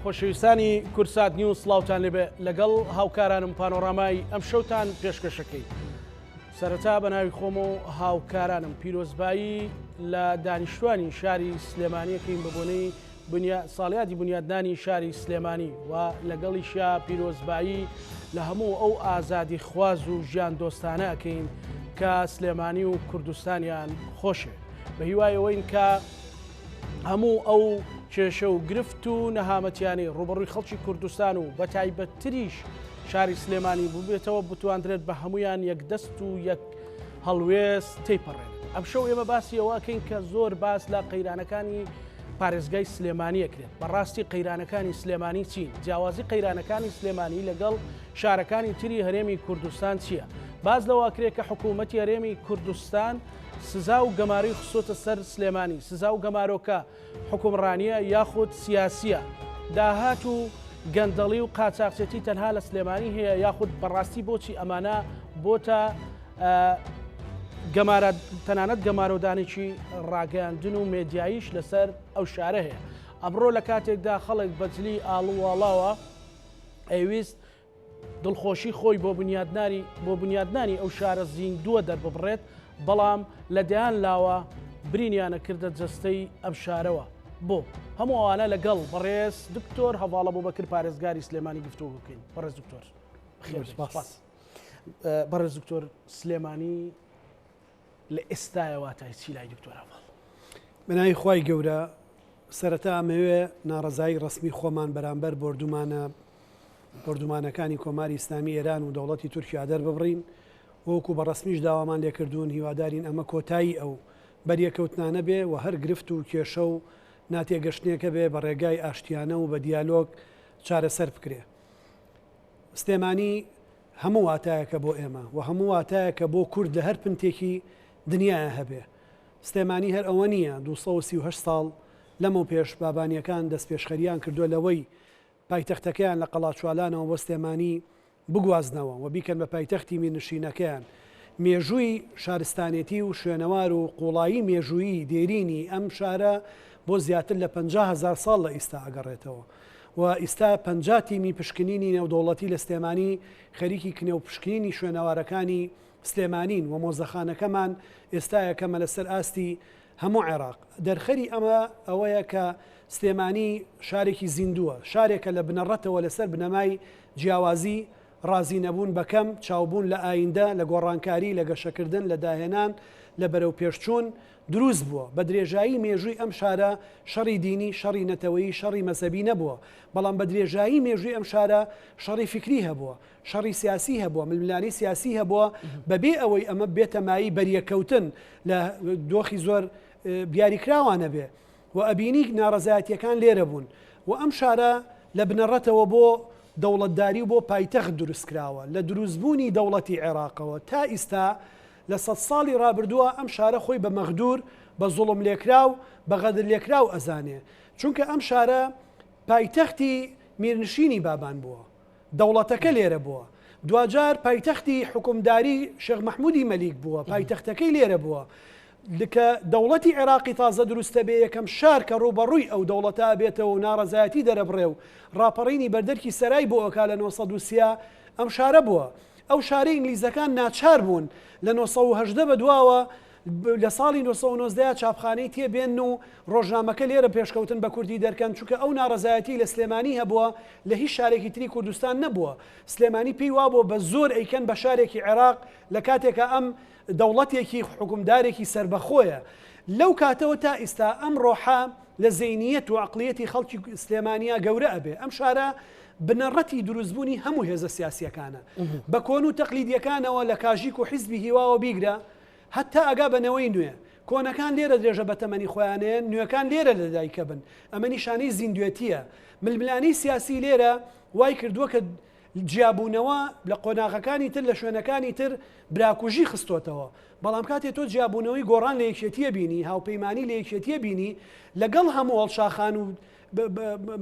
خۆشەویستانی کوردسات نیوز سڵاوتان لێبێ لەگەڵ هاوکارانم پانۆرامای ئەم شەوتان پێشکەشەکەی سەرەتا بە ناوی خۆم و هاوکارانم پیرۆزبایی لە دانیشتوانی شاری سلێمانیەکەین بە بۆنەی ساڵیادی بنیادنانی شاری سلێمانی و لەگەڵیشیا پیرۆزبایی لە هەموو ئەو ئازادی خواز و ژیان دۆستانە ئەکەین کە سلێمانی و کوردستانیان خۆشێ بە هیوای ئەوەین کە هەموو ئەو کێشە و گرفت و نەهامەتیانەی ڕوبەڕووی خەڵکی کوردستان و بە تایبەتتریش شاری سلێمانی ببێتەوە بتواندرێت بە هەمویان یەک دەست و یەک هەڵوێست تێپەڕێن. ئەمشەو ئێمە باسی ئەوە ئەکەین کە زۆر باس لە قەیرانەکانی پارێزگای سلێمانی ئەکرێت. بەڕاستی قەیرانەکانی سلێمانی چین؟ جیاوازی قەیرانەکانی سلێمانی لەگەڵ شارەکانی تری هەرێمی کوردستان چییە؟ باس لەوە ئەکرێت کە حکوومەتی هەرێمی کوردستان سزا و گەمارۆی خستۆتە سەر سلێمانی، سزا و گەمارۆکە حوکمڕانییە یاخود سیاسییە؟ داهات و گەندەڵی و قاچاخچێتی تەنها لە سلێمانی هەیە یاخود بەڕاستی بۆچی ئەمانە بۆتە گەمارە تەنانەت گەمارۆدانێکی ڕاگەیاندن و مێدیاییش لەسەر ئەو شارە هەیە. ئەمڕۆ لە کاتێکدا خەڵک بە جلی ئاڵوواڵاوە ئەیویست دڵخۆشی خۆی بۆ بنیادنانی بۆ بنیادنانی ئەو شارە زیندووە دەرببڕێت، بەڵام لە دەیان لاوە برینیانە کردە جەستەی ئەم شارەوە. بۆ؟ هەموو ئەوانە لەگەڵ بەڕێز دکتۆر هەڤاڵ ئەبوبەکر پارێزگاری سلێمانی گفتوگۆ بکەین. بەڕێز دکتۆر بەخێر بێی. سپاس. بەڕێز دکتۆر سلێمانی لە ئێستایا واتای چی لای دکتۆر هەڤاڵ؟ بەناوی خوای گەورە سەرەتا ئەمەوێ ناڕەزایی ڕەسمی خۆمان بەرامبەر بۆردومانە بۆردومانەکانی کۆماری ئیسلامی ئێران و دەوڵەتی تورکیا دەرببڕین و وەکو بە ڕەسمیش داوامان لێکردوون هیوادارین ئەمە کۆتایی ئەو بەریەکەوتنانە بێ و هەر گرفت و کێشە و ناتێگەشتنێک هەبێ بە ڕێگای ئاشتیانە و بە دیالۆگ چارەسەر بکرێ. سلێمانی هەموو واتایەکە بۆ ئێمە و هەموو واتایەکە بۆ کورد لە هەر پنتێکی دنیایا هەبێ. سلێمانی هەر ئەوە نییە 238 ساڵ لەمەو پێش بابانییەکان دەستپێشخەرییان کردووە لەوەی پایتەختەکەیان لە قەڵاچوالانەوە بۆ سلێمانی بگوازنەوە و بیکەن بە پایتەختی میرنشینەکەیان. مێژووی شارستانێتی و شوێنەوار و قووڵایی مێژوویی دێرینی ئەم شارە بۆ زیاتر لە 50 هەزار ساڵ لە ئیستا ئەگەڕێتەوە و ئیستا 50 تیمی پشکنینی نێودەوڵەتی لە سلێمانی خەریکی کنە و پشکنینی شوێنەوارەکانی سلێمانین و مۆزەخانەکەمان ئێستا یەکەمە لەسەر ئاستی هەموو عێراق. دەرخەری ئەمە ئەوەیە کە سلێمانی شارێکی زیندووە، شارێکە لە بنەڕەتەوە لەسەر بنەمای جیاوازی، ڕازی نەبوون بە کەم، چاوبوون لە ئایندە، لە گۆڕانکاری، لە گەشەکردن، لە داهێنان، لە بەرەوپێشچوون دروست بووە. بە درێژایی مێژووی ئەم شارە شەڕی دینی، شەڕی نەتەوەیی، شەڕی مەزهەبی نەبووە، بەڵام بە درێژایی مێژووی ئەم شارە شەڕی فیکری هەبووە. شەڕی سیاسی هەبووە، ململانێی سیاسی هەبووە، بەبێ ئەوەی ئەمە بێتە مایەی بەریەککەوتن لە دۆخی زۆر دیاریکراوە نەبێ و ئەبینی ناڕەزایەتییەکان لێرە بوون و ئەم شارە لە بنەڕەتەوە بۆ دەوڵەتداری و بۆ پایتەخت دروستکراوە، لە دروستبوونی دەوڵەتی عێراقەوە تا ئیستا لە سەد ساڵی ڕابردووە ئەم شارە خۆی بە مەغدور، بە زوڵملێکراو، بە غەدرلێکراو ئەزانێ، چونکە ئەم شارە پایتەختی میرنشینی بابان بووە. دەوڵەتەکە لێرە بووە. دواجار پایتەختی حوکمداری شێخ مەحمودی مەلیک بووە، پایتەختەکەی لێرە بووە. کە دەوڵەتی عێراقی تازە دروستەبێ یەکەم شار کە ڕووبەڕووی ئەو دەوڵەتە ئەبێتەوە و ناڕەزایەتی دەرەبڕێ و ڕاپەڕینی بەردەرکی سەرای بۆ ئەکا لە 930 ئەم شارە بووە. ئەو شارەی ئینگلیزەکان ناچار بوون لە 918 بەدواوە لە ساڵی 919 چاپخانەی تێ بێنن و ڕۆژنامەکە لێرە پێشکەوتن بە کوردی دەرکەن چونکە ئەو ناڕەزایەتی لە سلێمانی هەبووە لە هیچ شارێکی تری کوردستان نەبووە سلێمانی پێی وابووە بە زۆر ئەیکەن بە شارێکی عێراق لە کاتێکا ئەم دەوڵەتێکی حوکمدارێکی سەربەخۆیە لەو کاتەوە تا ئیستا ئەم ڕۆحە لە زەینیەت و عەقڵیەتی خەڵکی سلێمانیا گەورە ئەبێ ئەم شارە بنەڕەتی دروستبوونی هەموو هێزە سیاسیەکانە بە کۆن و تەقلیدیەکانەوە لە کاژیک و حیزبی هیواوە بیگرە هەتا ئەگا بە نەوەی نوێ. کۆنەکان لێرە درێژە بە تەمەنی خۆیان ئەیەن، نوێکان لێرە لەدایکەبن. ئەمە نیشانەی زیندوێتییە. ململانێی سیاسی لێرە وای کردووە کە جیابوونەوە لە قۆناغەکانی تر لە شوێنەکانی تر براکوژی خستۆتەوە. بەڵام کاتێ تۆ جیابوونەوەی گۆڕان لە یەکێتییە بینی، هاوپەیمانی لە یەکێتییە بینی، لەگەڵ هەموو هەڵشاخان و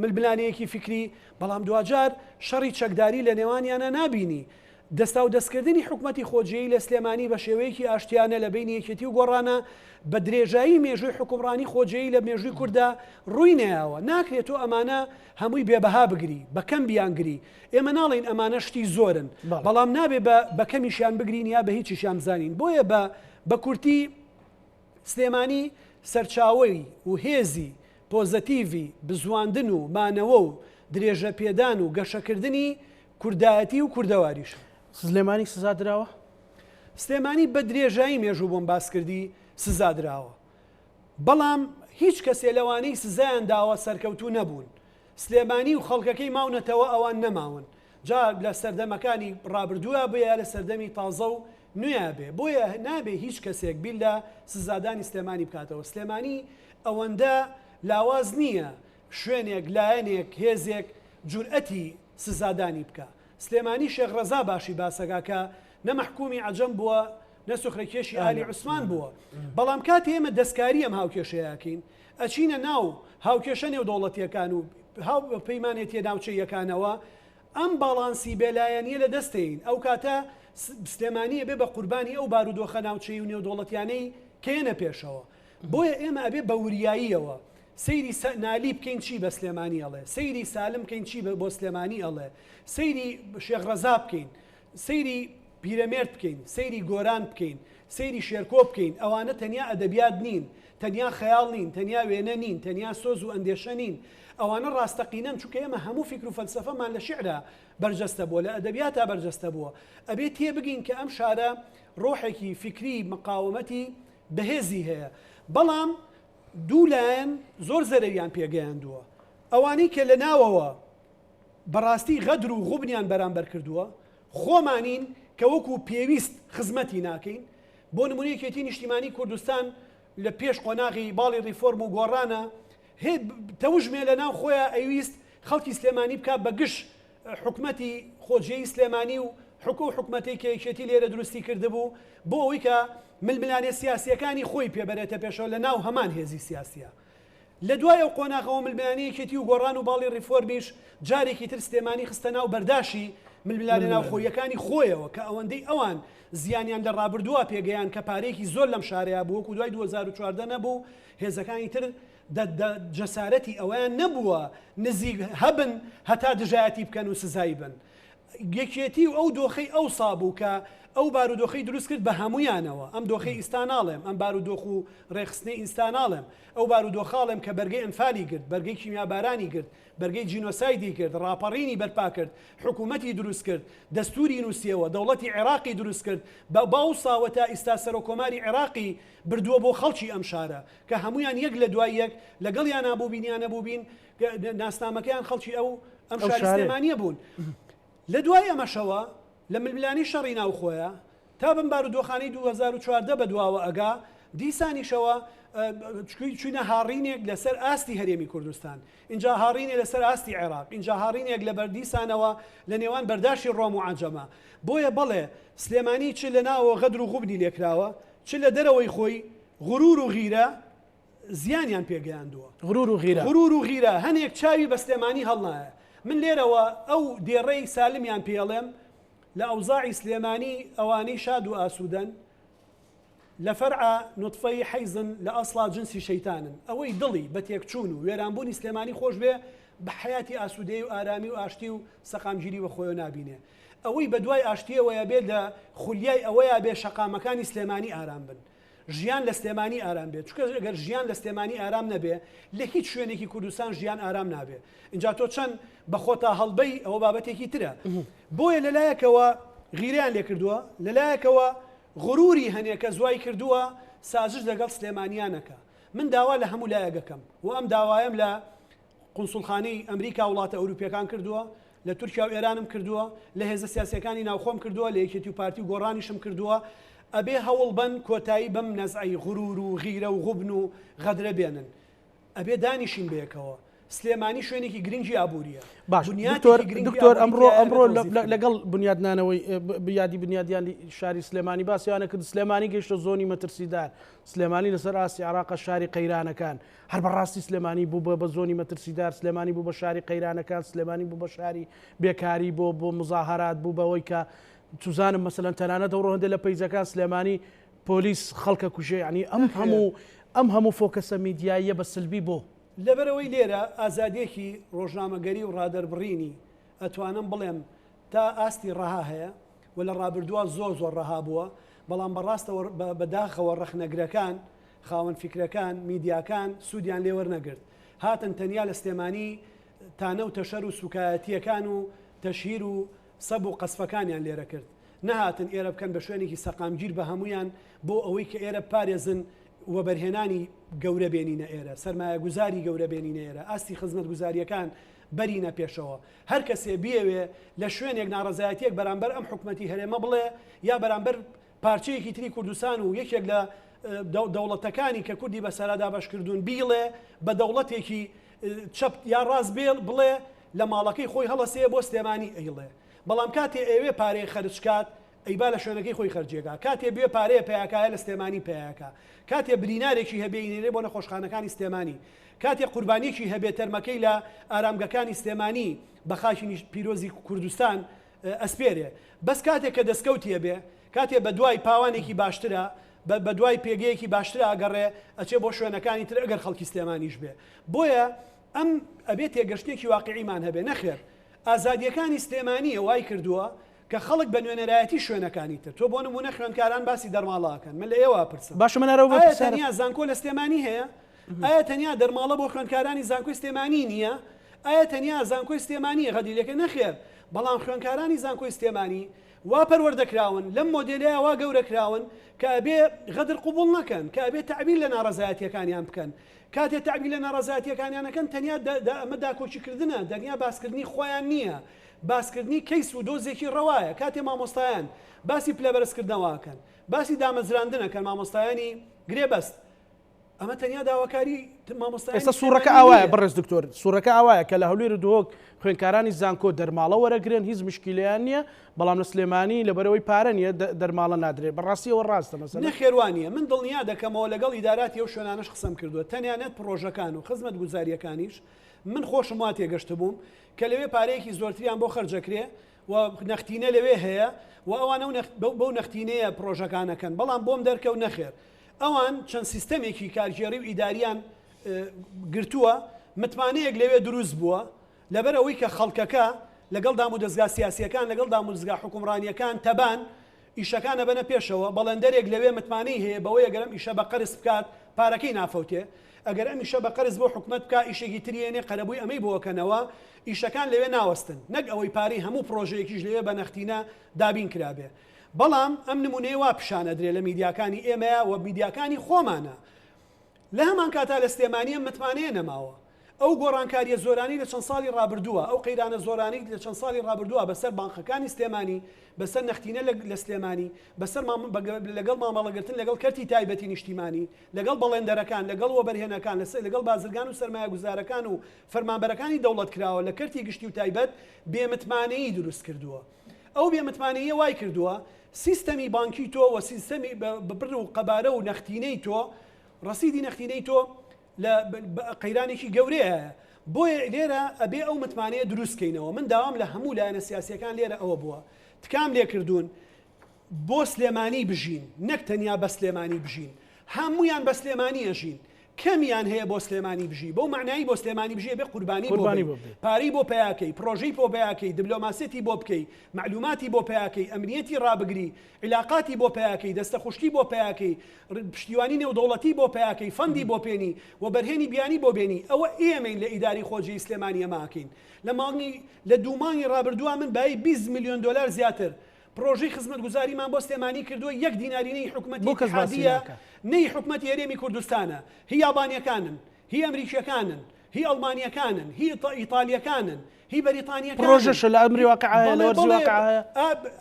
ململانێیەکی فیکری، بەڵام دواجار شەڕی چەکداری لە نێوانیانا نابینی. دەستاودەستکردنی حکومەتی خۆجێیی لە سلێمانی بە شێوەیەکی ئاشتیانە لە بەینی یەکێتی و گۆڕانە بە درێژایی مێژووی حوکمڕانی خۆجێیی لە مێژووی کورددا ڕووی نەیاوە. ناکرێ تۆ ئەمانە هەمووی بێ بەها بگری، بە کەم بیانگری. ئێمە ناڵێین ئەمانە شتی زۆرن، بەڵام نابێ بە بە کەمیشیان بگرین یا بە هیچیشیان بزانین. بۆیە بە بە کورتی سلێمانی سەرچاوەی و هێزی پۆزەتیڤی بزواندن و مانەوە و درێژەپێدان و گەشەکردنی کوردایەتی و کوردەواریشە. سلێمانی سزا دراوە؟ سلێمانی بە درێژایی مێژوو بۆم باس کردی سزا دراوە. بەڵام هیچ کەسێ لەوانەی سزایان داوە سەرکەوتوو نەبوون. سلێمانی و خەڵکەکەی ماونەتەوە ئەوان نەماون. جا لە سەردەمەکانی ڕابردوویا بێ یا لە سەردەمی تازە و نوێیا بێ. بۆیە نابێ هیچ کەسێک بیر لە سزادانی سلێمانی بکاتەوە. سلێمانی ئەوەندە لاواز نییە شوێنێک، لایەنێک، هێزێک جورئەتی سزادانی بکا. سلێمانی شێخ ڕەزا باشی باسەکا کە نە مەحکومی عەجەم بووە، نە سوخرەکێشی ئالی عوسمان بووە. بەڵام کاتێ ئێمە دەستکاری ئەم هاوکێشەیە ئەکەین، ئەچینە ناو هاوکێشە نێودەوڵەتییەکان و هاوپەیمانێتییە ناوچەییەکانەوە، ئەم باڵانسی بێلایەنییە لە دەست دێین. ئەو کاتە سلێمانی ئەبێ بە قوربانی ئەو بارودۆخە ناوچەیی و نێودەوڵەتیانەی کە یەنە پێشەوە. بۆیە ئێمە ئەبێ بە وریاییەوە سەیری نالی بکەین چی بە سلێمانی ئەڵێ، سەیری سالم بکەین چی بۆ سلێمانی ئەڵێ، سەیری شێخ ڕەزا بکەین، سەیری پیرەمێرد بکەین، سەیری گۆران بکەین، سەیری شێرکۆ بکەین، ئەوانە تەنیا ئەدەبیات نین، تەنیا خەیاڵ نین، تەنیا وێنە نین، تەنیا سۆز و ئەندێشە نین، ئەوانە ڕاستەقینەن، چونکە ئێمە هەموو فیکر و فەلسەفەمان لە شیعرا بەرجەستە بووە، لە ئەدەبیاتا بەرجەستە بووە. ئەبێ تێبگەین کە ئەم شارە ڕۆحێکی فیکری مقاوەمەتی بەهێزی هەیە، بەڵام دوو لایەن زۆر زەرەریان پێگەیاندووە، ئەوانەی کە لە ناوەوە بەڕاستی غەدر و غوبنیان بەرامبەر کردووە، خۆمانین کە وەکو پێویست خزمەتی ناکەین، بۆ نمونە یەکێتی نیشتیمانی کوردستان لە پێش قۆناغی باڵی ڕیفۆرم و گۆڕانە تەوژمێ لە ناو خۆیا ئەیویست خەڵکی سلێمانی بکا بە گژ حکومەتی خۆجێی سلێمانی و حکو حکومەتەی کە یەکێتی لێرە دروستی کردبوو بۆ ئەوەی کە ململانێ سیاسیەکانی خۆی پێ بەرێتە پێشەوە لە ناو هەمان هێزی سیاسیە. لە دوای ئەو قۆناغەوە ململانێ یەکێتی و گۆڕان و باڵی ڕیفۆرمیش جارێکی تر سلێمانی خستە ناو بەرداشی ململانێ ناوخۆییەکانی خۆیەوە کە ئەوەندەی ئەوان زیانیان لە ڕابردووە پێگەیان کە پارەیەکی زۆر لەم شارەیا بوو وەکو دوای 2014 نەبوو هێزەکانی تر جەسارەتی ئەوەیان نەبووە نزیک هەبن هەتا دژایەتی بکەن و سزای بن. یەکێتی و ئەو دۆخەی ئەوسا بوو کە ئەو بارودۆخەی دروست کرد بە هەموویانەوە، ئەم دۆخەی ئیستا ناڵێم، ئەم بارودۆخ و ڕێکخستنەی ئیستا ناڵێم، ئەو بارودۆخاڵێم کە بەرگەی ئەنفالی گرت، بەرگەی کیمیابارانی گرت، بەرگەی جینۆسایدی کرد، ڕاپەڕینی بەرپا کرد، حکوومەتی دروست کرد، دەستووری نووسیەوە، دەوڵەتی عێراقی دروست کرد، بە ئەوساوە تا ئیستا سەرۆککۆماری عێراقی بردووە بۆ خەڵکی ئەم شارە، کە هەموویان یەک لە دوای یەک لەگەڵیانا بووبین یا نەبووبین، ناسنامەکەیان خەڵکی ئەو ئەم شاری سلێمانییە بوون. لە دوای ئەمەشەوە لە ململانێی شەڕی ناوخۆیە تا بەم بارودۆخانەی 2014 بە دواوە ئەگا، دیسانیشەوە چووینە هاڕینێک لەسەر ئاستی هەرێمی کوردستان، ئینجا هاڕینێ لەسەر ئاستی عێراق، ئینجا هاڕینێک لە دیسانەوە لە نێوان بەرداشی ڕۆم و عەجەمە. بۆیە بەڵێ سلێمانی چ لە ناوەوە غەدر و غوبنی لێکراوە، چ لە دەرەوەی خۆی غرور و غیرە زیانیان پێ گەیاندووە. غرور و غیرە. غرور و غیرە. هەنێک چاوی بە سلێمانی هەڵنایە. من لێرەوە ئەو دێڕەی سالمیان پێ ئەڵێم، لە ئەوزاعی سلێمانی ئەوانەی شاد و ئاسوودەن، لە فەرعا نوتفەی حەیزن لە ئەسڵا جنسی شەیتانن. ئەوەی دڵی بە تێکچوون و وێرانبوونی سلێمانی خۆش بێ، بە حەیاتی ئاسوودەیی و ئارامی و ئاشتی و سەقامگیری بە خۆیەوە نابینێ. ئەوەی بە دوای ئاشتییەوەیە بێ لە خولیای ئەوەیا بێ شەقامەکانی سلێمانی ئارام بن. ژیان لە سلێمانی ئارام بێت چونکە گەر ژیان لە سلێمانی ئارام نەبێ لە هیچ شوێنێکی کوردستان ژیان ئارام نابێ ئینجا تۆ چەند بە خۆتا هەڵبەی ئەوە بابەتێکی ترە بۆیە لەلایەکەوە غیرەیان لێکردووە لەلایەکەوە غروری هەنێکە زوای کردووە سازش لەگەڵ سلێمانیانەکە من داوا لە هەموو لایەگەکەم و ئەم داوایەم لە قونسوڵخانەی ئەمریکا و وڵاتە ئەوروپیەکان کردووە، لە تورکیا و ئێرانم کردووە، لە هێزە سیاسیەکانی ناوخۆم کردووە، لە یەکێتی و پارتی و گۆڕانیشم کردووە، ئەبێ هەوڵ بەن کۆتایی بەم نەزعەی غرور و غیرە و غوبن و غەدرە بێنن. ئەبێ دانیشین بەیەکەوە. سلێمانی شوێنێکی گرنگی ئابووریە. باش بنیاتێکی دکتۆر گرنگی دکتۆر ئابووری ئەمڕۆ تیایە ئەبێ ئەمڕۆ تەوزیف بکرێ. لەگەڵ بنیادنانەوەی یادی بنیادیانی شاری سلێمانی باسیانە کرد سلێمانی گەیشتە زۆنی مەترسیدار سلێمانی لەسەر ئاستی عێراقە شاری قەیرانەکان هەر بەڕاستی سلێمانی بوو بە بە زۆنی مەترسیدار، سلێمانی بوو بە شاری قەیرانەکان، سلێمانی بوو بە شاری بێکاری، بۆ بۆ مزاهەرات، بوو بەوەی کە چوزانم مەسەلەن تەنانەت ئەوڕۆ هەندێک لە پەیجەکان سلێمانی پۆلیس خەڵکە کوژێ یعنی ئەم هەموو ئەم هەموو focus ە میدیاییە بە سلبی بۆ؟ لەبەرئەوەی لێرە ئازادیەکی ڕۆژنامەگەری و ڕادەربڕینی ئەتوانم بڵێم تا ئاستی ڕەها هەیە و لە ڕابردووا زۆر زۆر ڕەها بووە بەڵام بەڕاستەوە بە داخەوە ڕەخنەگرەکان خاوەن فیکرەکان میدیاکان سوودیان لێ وەرنەگرت هاتن تەنیا لە سلێمانی تانە و تەشەر و سوکایەتیەکان و تەشهیر و سەب و قەزفەکانیان لێرە کرد نەهاتن ئێرە بکەن بە شوێنێکی سەقامگیر بە هەموویان بۆ ئەوەی کە ئێرە بپارێزن وەبەرهێنانی گەورە بێنینە ئێرە سەرمایەگوزاری گەورە بێنینە ئێرە ئاستی خزمەتگوزاریەکان بەرینە پێشەوە هەر کەسێ بیەوێ لە شوێنێک ناڕەزایەتیەک بەرامبەر ئەم حکومەتی هەرێمە بڵێ یا بەرامبەر پارچەیەکی تری کوردستان و یەکێک لە دەوڵەتەکانی کە کوردی بەسەرا دابەش کردوون بیڵێ بە دەوڵەتێکی چەپ یا ڕاست بێ بڵێ لە ماڵەکەی خۆی هەڵەسێ بۆ سلێمانی ئەیڵێ بەڵام کاتێ ئەیەوێ پارەیەک خەرج کات ئەیبا لە شوێنەکەی خۆی خەرجیەکا کاتێ بوێ پارەیە پەیاکایە لە سلێمانی پەیاکا کاتێ برینارێکی هەبێ ئینێرێ بۆ نەخۆشخانەکانی سلێمانی کاتێ قوربانیەکی هەبێ تەرمەکەی لە ئارامگەکانی سلێمانی بە خاکی پیرۆزی کوردستان ئەسپێرێ بەس کاتێ کە دەسکەوتی ئەبێ کاتێ بەدوای پاوانێکی باشترا بەدوای پێگەیەکی باشترا ئەگەڕێ ئەچێ بۆ شوێنەکانی تر ئەگەر خەڵکی سلێمانیش بێ بۆیە ئەم ئەبێ تێگەشتنێکی واقیعیمان هەبێ نەخێر ئازادیەکانی سلێمانیە وای کردووە کە خەڵک بە نوێنەرایەتی شوێنەکانی تر تۆ بۆ نمونە خوێندکاران باسی دەرماڵە ئەکەن من لە ئێوە ئەپرسم باشە من هەر ئەوە ئایا تەنیا زانکۆ لە سلێمانی هەیە ئایا تەنیا دەرماڵە بۆ خوێندکارانی زانکۆی سلێمانی نییە؟ ئایا تەنیا زانکۆی سلێمانییە غەدیرەکە؟ نەخێر، بەڵام خوێندکارانی زانکۆی سلێمانی وا پەروەردە کراون، لەم مۆدێلەیا وا گەورە کراون کە ئەبێ غەدر قبوڵ نەکەن، کە ئەبێ تەعبیر لە ناڕەزایەتییەکانیان بکەن. کاتێ تەعبیر لە ناڕەزایەتییەکانیان ئەکەن تەنیا ئەمە داکۆکیکردنە، تەنیا باسکردنی خۆیان نییە، باسکردنی کەیس و دۆزێکی ڕەوایە. کاتێ مامۆستایان باسی پلەبەرزکردنەوە ئەکەن، باسی دامەزراندن ئەکەن، مامۆستایانی گرێبەست، ئەمە تەنیا داواکاری مامۆستایانی ئێستا سوڕەکە سلێمانی ئاوایە نییە. بەڕێز دکتۆر سوڕەکە ئاوایە کە لە هەولێر و دهۆک خوێندکارانی زانکۆ دەرماڵە وەرەگرن هیچ مشکیلەیان نییە بەڵام لە سلێمانی لەبەرئەوەی پارە نییە دەرماڵە نادرێت بەڕاستی ئەوە ڕاستە مەسەلەن؟ نەخێر وا نییە من دڵنیا دەکەمەوە لەگەڵ ئیداراتی ئەو شوێنانەش قسەم کردووە تەنانەت پڕۆژەکان و خزمەتگوزارییەکانیش من خۆشم وا تێگەشتبووم کە لەوێ پارەیەکی زۆرتریان بۆ خەرجەکرێ و نەختینە لەوێ هەیە و ئەوان ئەو بەو نەختینەیە پڕۆژەکان ئەکەن بەڵام بۆم دەرکەوت نەخێر ئەوان چەند سیستەمێکی کارگێڕی و ئیداریان گرتووە، متمانەیەک لەوێ دروست بووە، لەبەر ئەوەی کە خەڵکەکە لەگەڵ دامودەزگا سیاسییەکان، لەگەڵ دامودزگا حوکمڕانییەکان تەبان، ئیشەکان ئەبەنە پێشەوە، بەڵێندەرێک لەوێ متمانەی هەیە بەوەی ئەگەر ئەم ئیشە بە قەرز بکات پارەکەی نافەوتێ، ئەگەر ئەم ئیشە بە قەرز بۆ حکومەت بکا ئیشێکی تری ئێنێ قەرەبووی ئەمەی بۆ ئەکەنەوە، ئیشەکان لەوێ ناوەستن، نەک ئەوەی پارەی هەموو پڕۆژەیەکیش لەوێ بە نەختینە دابین کرابێ. بەڵام ئەم نمونەیە وا پیشان ئەدرێ لە میدیاکانی ئێمەیا و میدیاکانی خۆمانا. لە هەمان کاتا لە سلێمانی ئەم متمانەیە نەماوە. ئەو گۆڕانکاریە زۆرانەی لە چەند ساڵی ڕابردووە، ئەو قەیرانە زۆرانەی لە چەند ساڵی ڕابردووە بەسەر بانقەکانی سلێمانی، بەسەر نەختینە لە سلێمانی، بەسەر لەگەڵ مامەڵەگرتن لەگەڵ کەرتی تایبەتی نیشتیمانی، لەگەڵ بەڵێندەرەکان، لەگەڵ وەبەرهێنەکان، لەگەڵ بازرگان و سەرمایەگوزارەکان و فەرمانبەرەکانی دەوڵەت کراوە لە کەرتی گشتی و تایبەت بێمتمانەیی دروست کردووە. ئەو بێ متمانەییە وای کردووە سیستەمی بانکی تۆ و سیستەمی بڕ و قەبارە و نەختینەی تۆ، ڕەسیدی نەختینەی تۆ لە قەیرانێکی گەورەیە. بۆیە لێرە ئەبێ ئەو متمانەیە دروست کەینەوە. من داوام لە هەموو لایەنە سیاسییەکان لێرە ئەوە بووە، تکام لێ کردوون بۆ سلێمانی بژین، نەک تەنیا بە سلێمانی بژین. هەموویان بە سلێمانی ئەژین. کەمیان هەیە بۆ سلێمانی بژی، بەو مەعنای بۆ سلێمانی بژی ئەبێ قوربانی بۆ قوربانی بەی، بۆ بدەی. پارەی بۆ پەیا کەی، پڕۆژەی بۆ پەیا کەی، دبلۆماسیەتی بۆ بکەی، مەعلوماتی بۆ پەیا کەی، ئەمنیەتی ڕابگری، عیلاقاتی بۆ پەیا کەی، دەستە خوشکی بۆ پەیا کەی، پشتیوانی نێودەوڵەتی بۆ پەیا کەی، fund ی بۆ پێنی، وەبەرهێنی بیانی بۆ بێنی، ئەوە ئێمەین لە ئیدارەی خۆجێی سلێمانی ئەمە ئەکەین. لە مانگی لە دوو مانگی ڕابردووا من بایی 20 ملیۆن دۆلار زیاتر پڕۆژەی خزمەتگوزاریمان بۆ سلێمانی کردووە یەک دیناری نە ی حکومەتی بۆ کەس باسی ئیتیحادییە ناکا. نە ی حکومەتی هەرێمی کوردستانە، هی یابانیەکانن، هی ئەمریکیەکانن، هی ئەڵمانیەکانن، هی ئیتالیەکانن، هی بەریتانیەکانن. پڕۆژەشە لە ئەمری واقع هەیە، لە بەڵێ وەرزی بەڵێ واقع هەیە.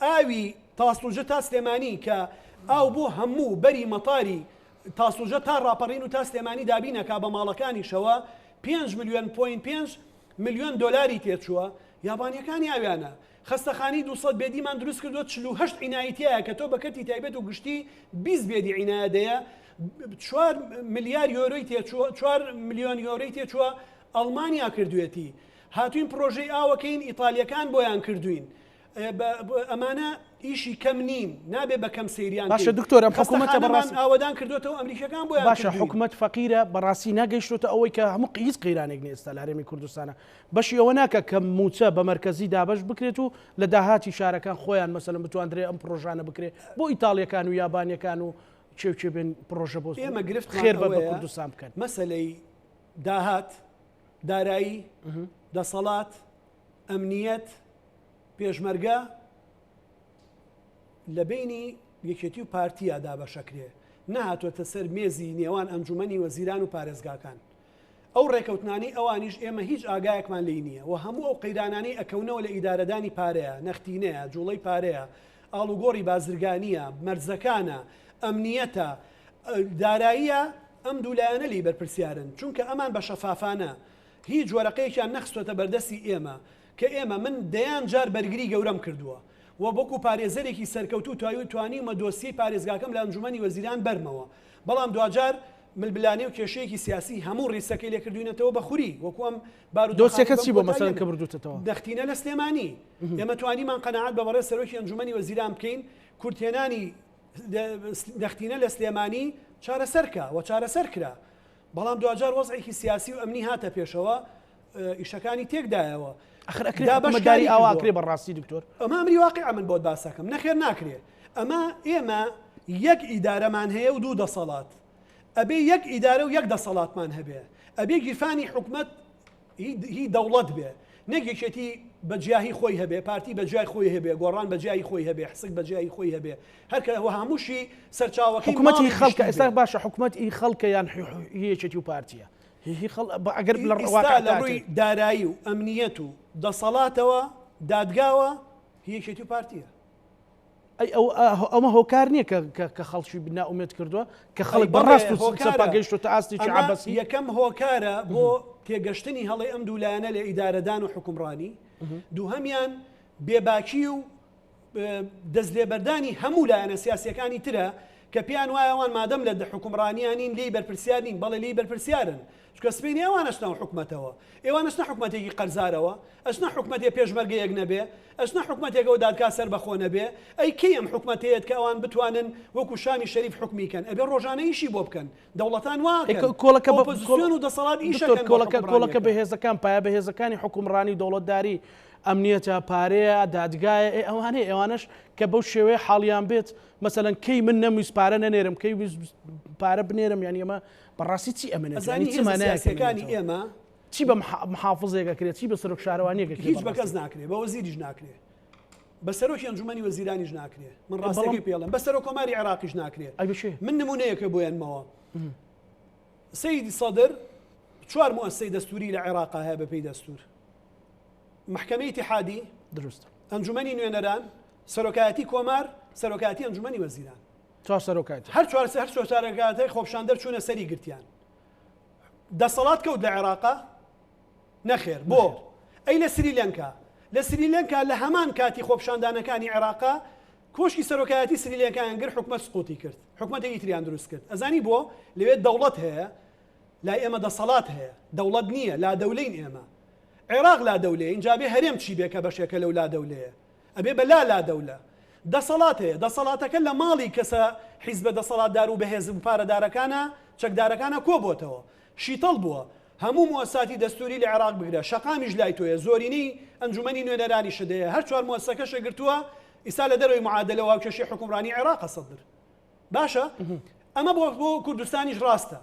ئاوی تاسڵوجە تا سلێمانی کە ئاو بۆ هەموو بەری مەتاری تاسڵوجە تا ڕاپەڕین و تا سلێمانی دابین ئەکا بە ماڵەکانیشەوە پێنج ملیۆن point پێنج ملیۆن دۆلاری تێچووە، یابانیەکانی ئاویانە. خەستەخانەی 200 bed یمان دروست کردووە 48 عینایەی تیایە کە تۆ بە کەرتی تایبەت و گشتی 20 bed ی عینایە دەیە چوار ملیار یۆرۆی تێچووە چوار ملیۆن یۆرۆی تێچووە ئەڵمانیا کردوێتی هاتوین پرۆژەی ئاوەکەین ئیتالیەکان بۆیان کردوین ئەمانە ئیشی کەم نین، نابێ بە کەم سەیریان باشە کەین. دکتۆر ئەم حکومەتە خەستەخانەمان بەڕاستی ئاوەدان کردۆتەوە ئەمریکیەکان بۆیان باشە کردوین. حکومەت فەقیرە بەڕاستی نەگەیشتۆتە ئەوەی کە هەموو هیچ قەیرانێک نیە ئێستا لە هەرێمی کوردستانە بەشی ئەوە ناکە کە مووچە بە مەرکەزی دابەش بکرێت و لە داهاتی شارەکان خۆیان مەسەلەن بتواندرێ ئەم پڕۆژانە بکرێ بۆ ئیتاڵیەکان و یابانیەکان و کێ و کێ بێن پڕۆژە بۆ ئێمە گرفتمان خێر بە بە ئەوەیە کوردستان بکەن. مەسەلەی داهات، دارایی، دەسەڵات، ئەمنیەت، پێشمەرگە لە بەینی یەکێتی و پارتیا دابەشەکرێ، نەهاتۆتە سەر مێزی نێوان ئەنجومەنی وەزیران و پارێزگاکان. ئەو ڕێکەوتنانەی ئەوانیش ئێمە هیچ ئاگایەکمان لێی نییە و هەموو ئەو قەیرانانەی ئەکەونەوە لە ئیدارەدانی پارەیە، نەختینەیە، جوڵەی پارەیە، ئاڵوگۆڕی بازرگانییە، مەرزەکانە، ئەمنیەتە، داراییە، ئەم دوو لایەنە لێی بەرپرسیارن، چونکە ئەمان بە شەفافانە هیچ وەرەقەیەکیان نەخستۆتە بەردەستی ئێمە کە ئێمە من دەیان جار بەرگری گەورەم کردووە و وەکو پارێزەرێکی سەرکەوتوو توانیومە دۆسیەی پارێزگاکەم لە ئەنجومەنی وەزیران بەرمەوە بەڵام دواجار ململانێ و کێشەیەکی سیاسی هەموو ڕیسەکەی لێکردوینەتەوە بە خوری وەکو ئەم بارودۆخانەی دۆسیەکە بەم چی بووە کۆتاییە مەسەلەن کە نە. بردووتەتەوە؟ نەختینە لە سلێمانی ئێمە توانیمان قەناعەت بە بەڕێز سەرۆکی ئەنجومەنی وەزیران بکەین کورتهێنانی نەختینە لە سلێمانی چارەسەر کا و چارەسەر کرا بەڵام دواجار وەزعێکی سیاسی و ئەمنی هاتە پێشەوە ئیشەکانی تێکدایەوە. ئەخر ئەکرێ حکومەتداری ئاوا ئەکرێ بەڕاستی دکتۆر؟ ئەمە ئەمری واقیعە من بۆت باسەکەم نەخێر ناکرێ ئەمە ئێمە یەک ئیدارەمان هەیە و دوو دەسەڵات ئەبێ یەک ئیدارە و یەک دەسەڵاتمان هەبێ ئەبێ گیرفانی حکومەت هی دەوڵەت بێ نەک یەکێتی بە جیاهی خۆی هەبێ پارتی بە جیای خۆی هەبێ گۆڕان بە جیای خۆی هەبێ حسک بە جیای خۆی هەبێ هەرکە هەمووشی سەرچاوەکەی حکومەتی خەڵکە ئێستا باشە حکومەت ئی خەڵکە یان یەکێتی و پارتیە هی خەڵ ئەگەر لە ئێستا لە ڕووی دارایی و ئەمنیەت و دەسەڵاتەوە دادگاوە هی یەکێتی و پارتیە. ئەی ئەو ئەمە هۆکار نییە کە کە خەڵکی نائومێد کردووە کە خەڵک بەڕاست و چەپا گەیشتۆتە ئاستێکی عەبەسی؟ یەکەم هۆکارە بۆ تێگەشتنی هەڵەی ئەم دوو لایەنە لە ئیدارەدان و حوکمڕانی، دووهەمیان بێباکی و دەستلێبەردانی هەموو لایەنە سیاسیەکانی ترە کە پێیان وایە ئەوان مادەم لە حوکمڕانیا نین لێی بەرپرسیار نین، بەڵێ لێی بەرپرسیارن چونکە سبەینێ ئەوان ئەچنە ئەو حکومەتەوە، ئێوان ئەچنە حکومەتێکی قەرزارەوە، ئەچنە حکومەتێ پێشمەرگەیەک نەبێ، ئەچنە حکومەتێکەوە دادگا سەربەخۆ نەبێ، ئەی کەی ئەم حکومەتەیەت کە ئەوان بتوانن وەکو شامی شەریف حوکمی کەن، ئەبێ ڕۆژانە ئیشی بۆ بکەن، دەوڵەتان وا ئەکەن، ئۆپۆزسیۆن و دەسەڵات ئیش دکتۆر ئەکەن بۆ کۆڵەکە کۆڵەکە حوکمڕانیەکە. بەهێزەکان پایە بەهێزەکانی حوکمڕانی و دەوڵەتداری ئەمنیەتە، پارەیە، دادگایە، ئێ ئەوانەیە ئەوانەش کە بەو شێوەیە حاڵیان بێت مەسەلەن کەی من نەمویست پارە نەنێرم کەی ویست پارە بنێرم یانی ئەمە بەڕاستی چی ئەمنێت ئەزانی یانی چ هێزە مانایەک سیاسیەکانی ئەمێنێتەوە؟ ئێمە چی بە محافزێک ئەکرێت چی بە سەرۆک شارەوانیەک ئەکرێت هیچ بە بەڕاستی؟ کەس ناکرێ بە وەزیریش ناکرێ بە سەرۆکی ئەنجومەنی وەزیرانیش ناکرێ من بەڵام ڕاستەکەی پێڵێم بە سەرۆک کۆماری عێراقیش ناکرێ ئەی بە کێ؟ من نمونەیەکە بۆ یەنمەوە سەیدی سەدر چوار موئەسسەی دەستوری لە عێراقا هەیە بەپێی دەستور مەحکەمەی ئیتیحادی، دروستە. ئەنجومەنی نوێنەران، سەرۆکایەتی کۆمار، سەرۆکایەتی ئەنجومەنی وەزیران. چوار سەرۆکایەتی. هەر چوار هەر چوار سەرۆکایەتی خۆپیشاندەر چوونە سەری گرتیان. دەسەڵات کەوت لە عێراقا؟ نەخێر. بۆ؟ ئەی لە سریلەنکا؟ لە سریلەنکا لە هەمان کاتی خۆپیشاندانەکانی عێراقا کۆشکی سەرۆکایەتی سریلەنکایان گرت حکومەت سقوتی کرد. حکومەتێکی تریان دروست کرد. ئەزانی بۆ؟ لەوێ دەوڵەت هەیە لای ئێمە دەسەڵات هەیە. دەوڵەت نییە، لادەولەین ئێمە. عێراق لادەولەیە ئینجا ئەبێ هەرێم چی بێ کە بەشێکە لەو لادەولەیە ئەبێ بە لا لادەولە دەسەڵات هەیە دەسەڵاتەکە لە ماڵی کەسە حیزبە دەسەڵاتدار و بەهێز و پارەدارەکانە چەکدارەکانە کۆبۆتەوە شیتەڵ بووە هەموو موەساتی دەستوری لە عێراق بگرە شەقامیش لای تۆیە زۆرینەی ئەنجومەنی نوێنەرانیشت هەیە هەر چوار موەسەکەشە گرتووە ئیستا لە دەرەوەی معادلە و هاوکێشەی حوکمڕانی عێراقە سەدر باشە ئەمە بۆ بۆ کوردستانیش ڕاستە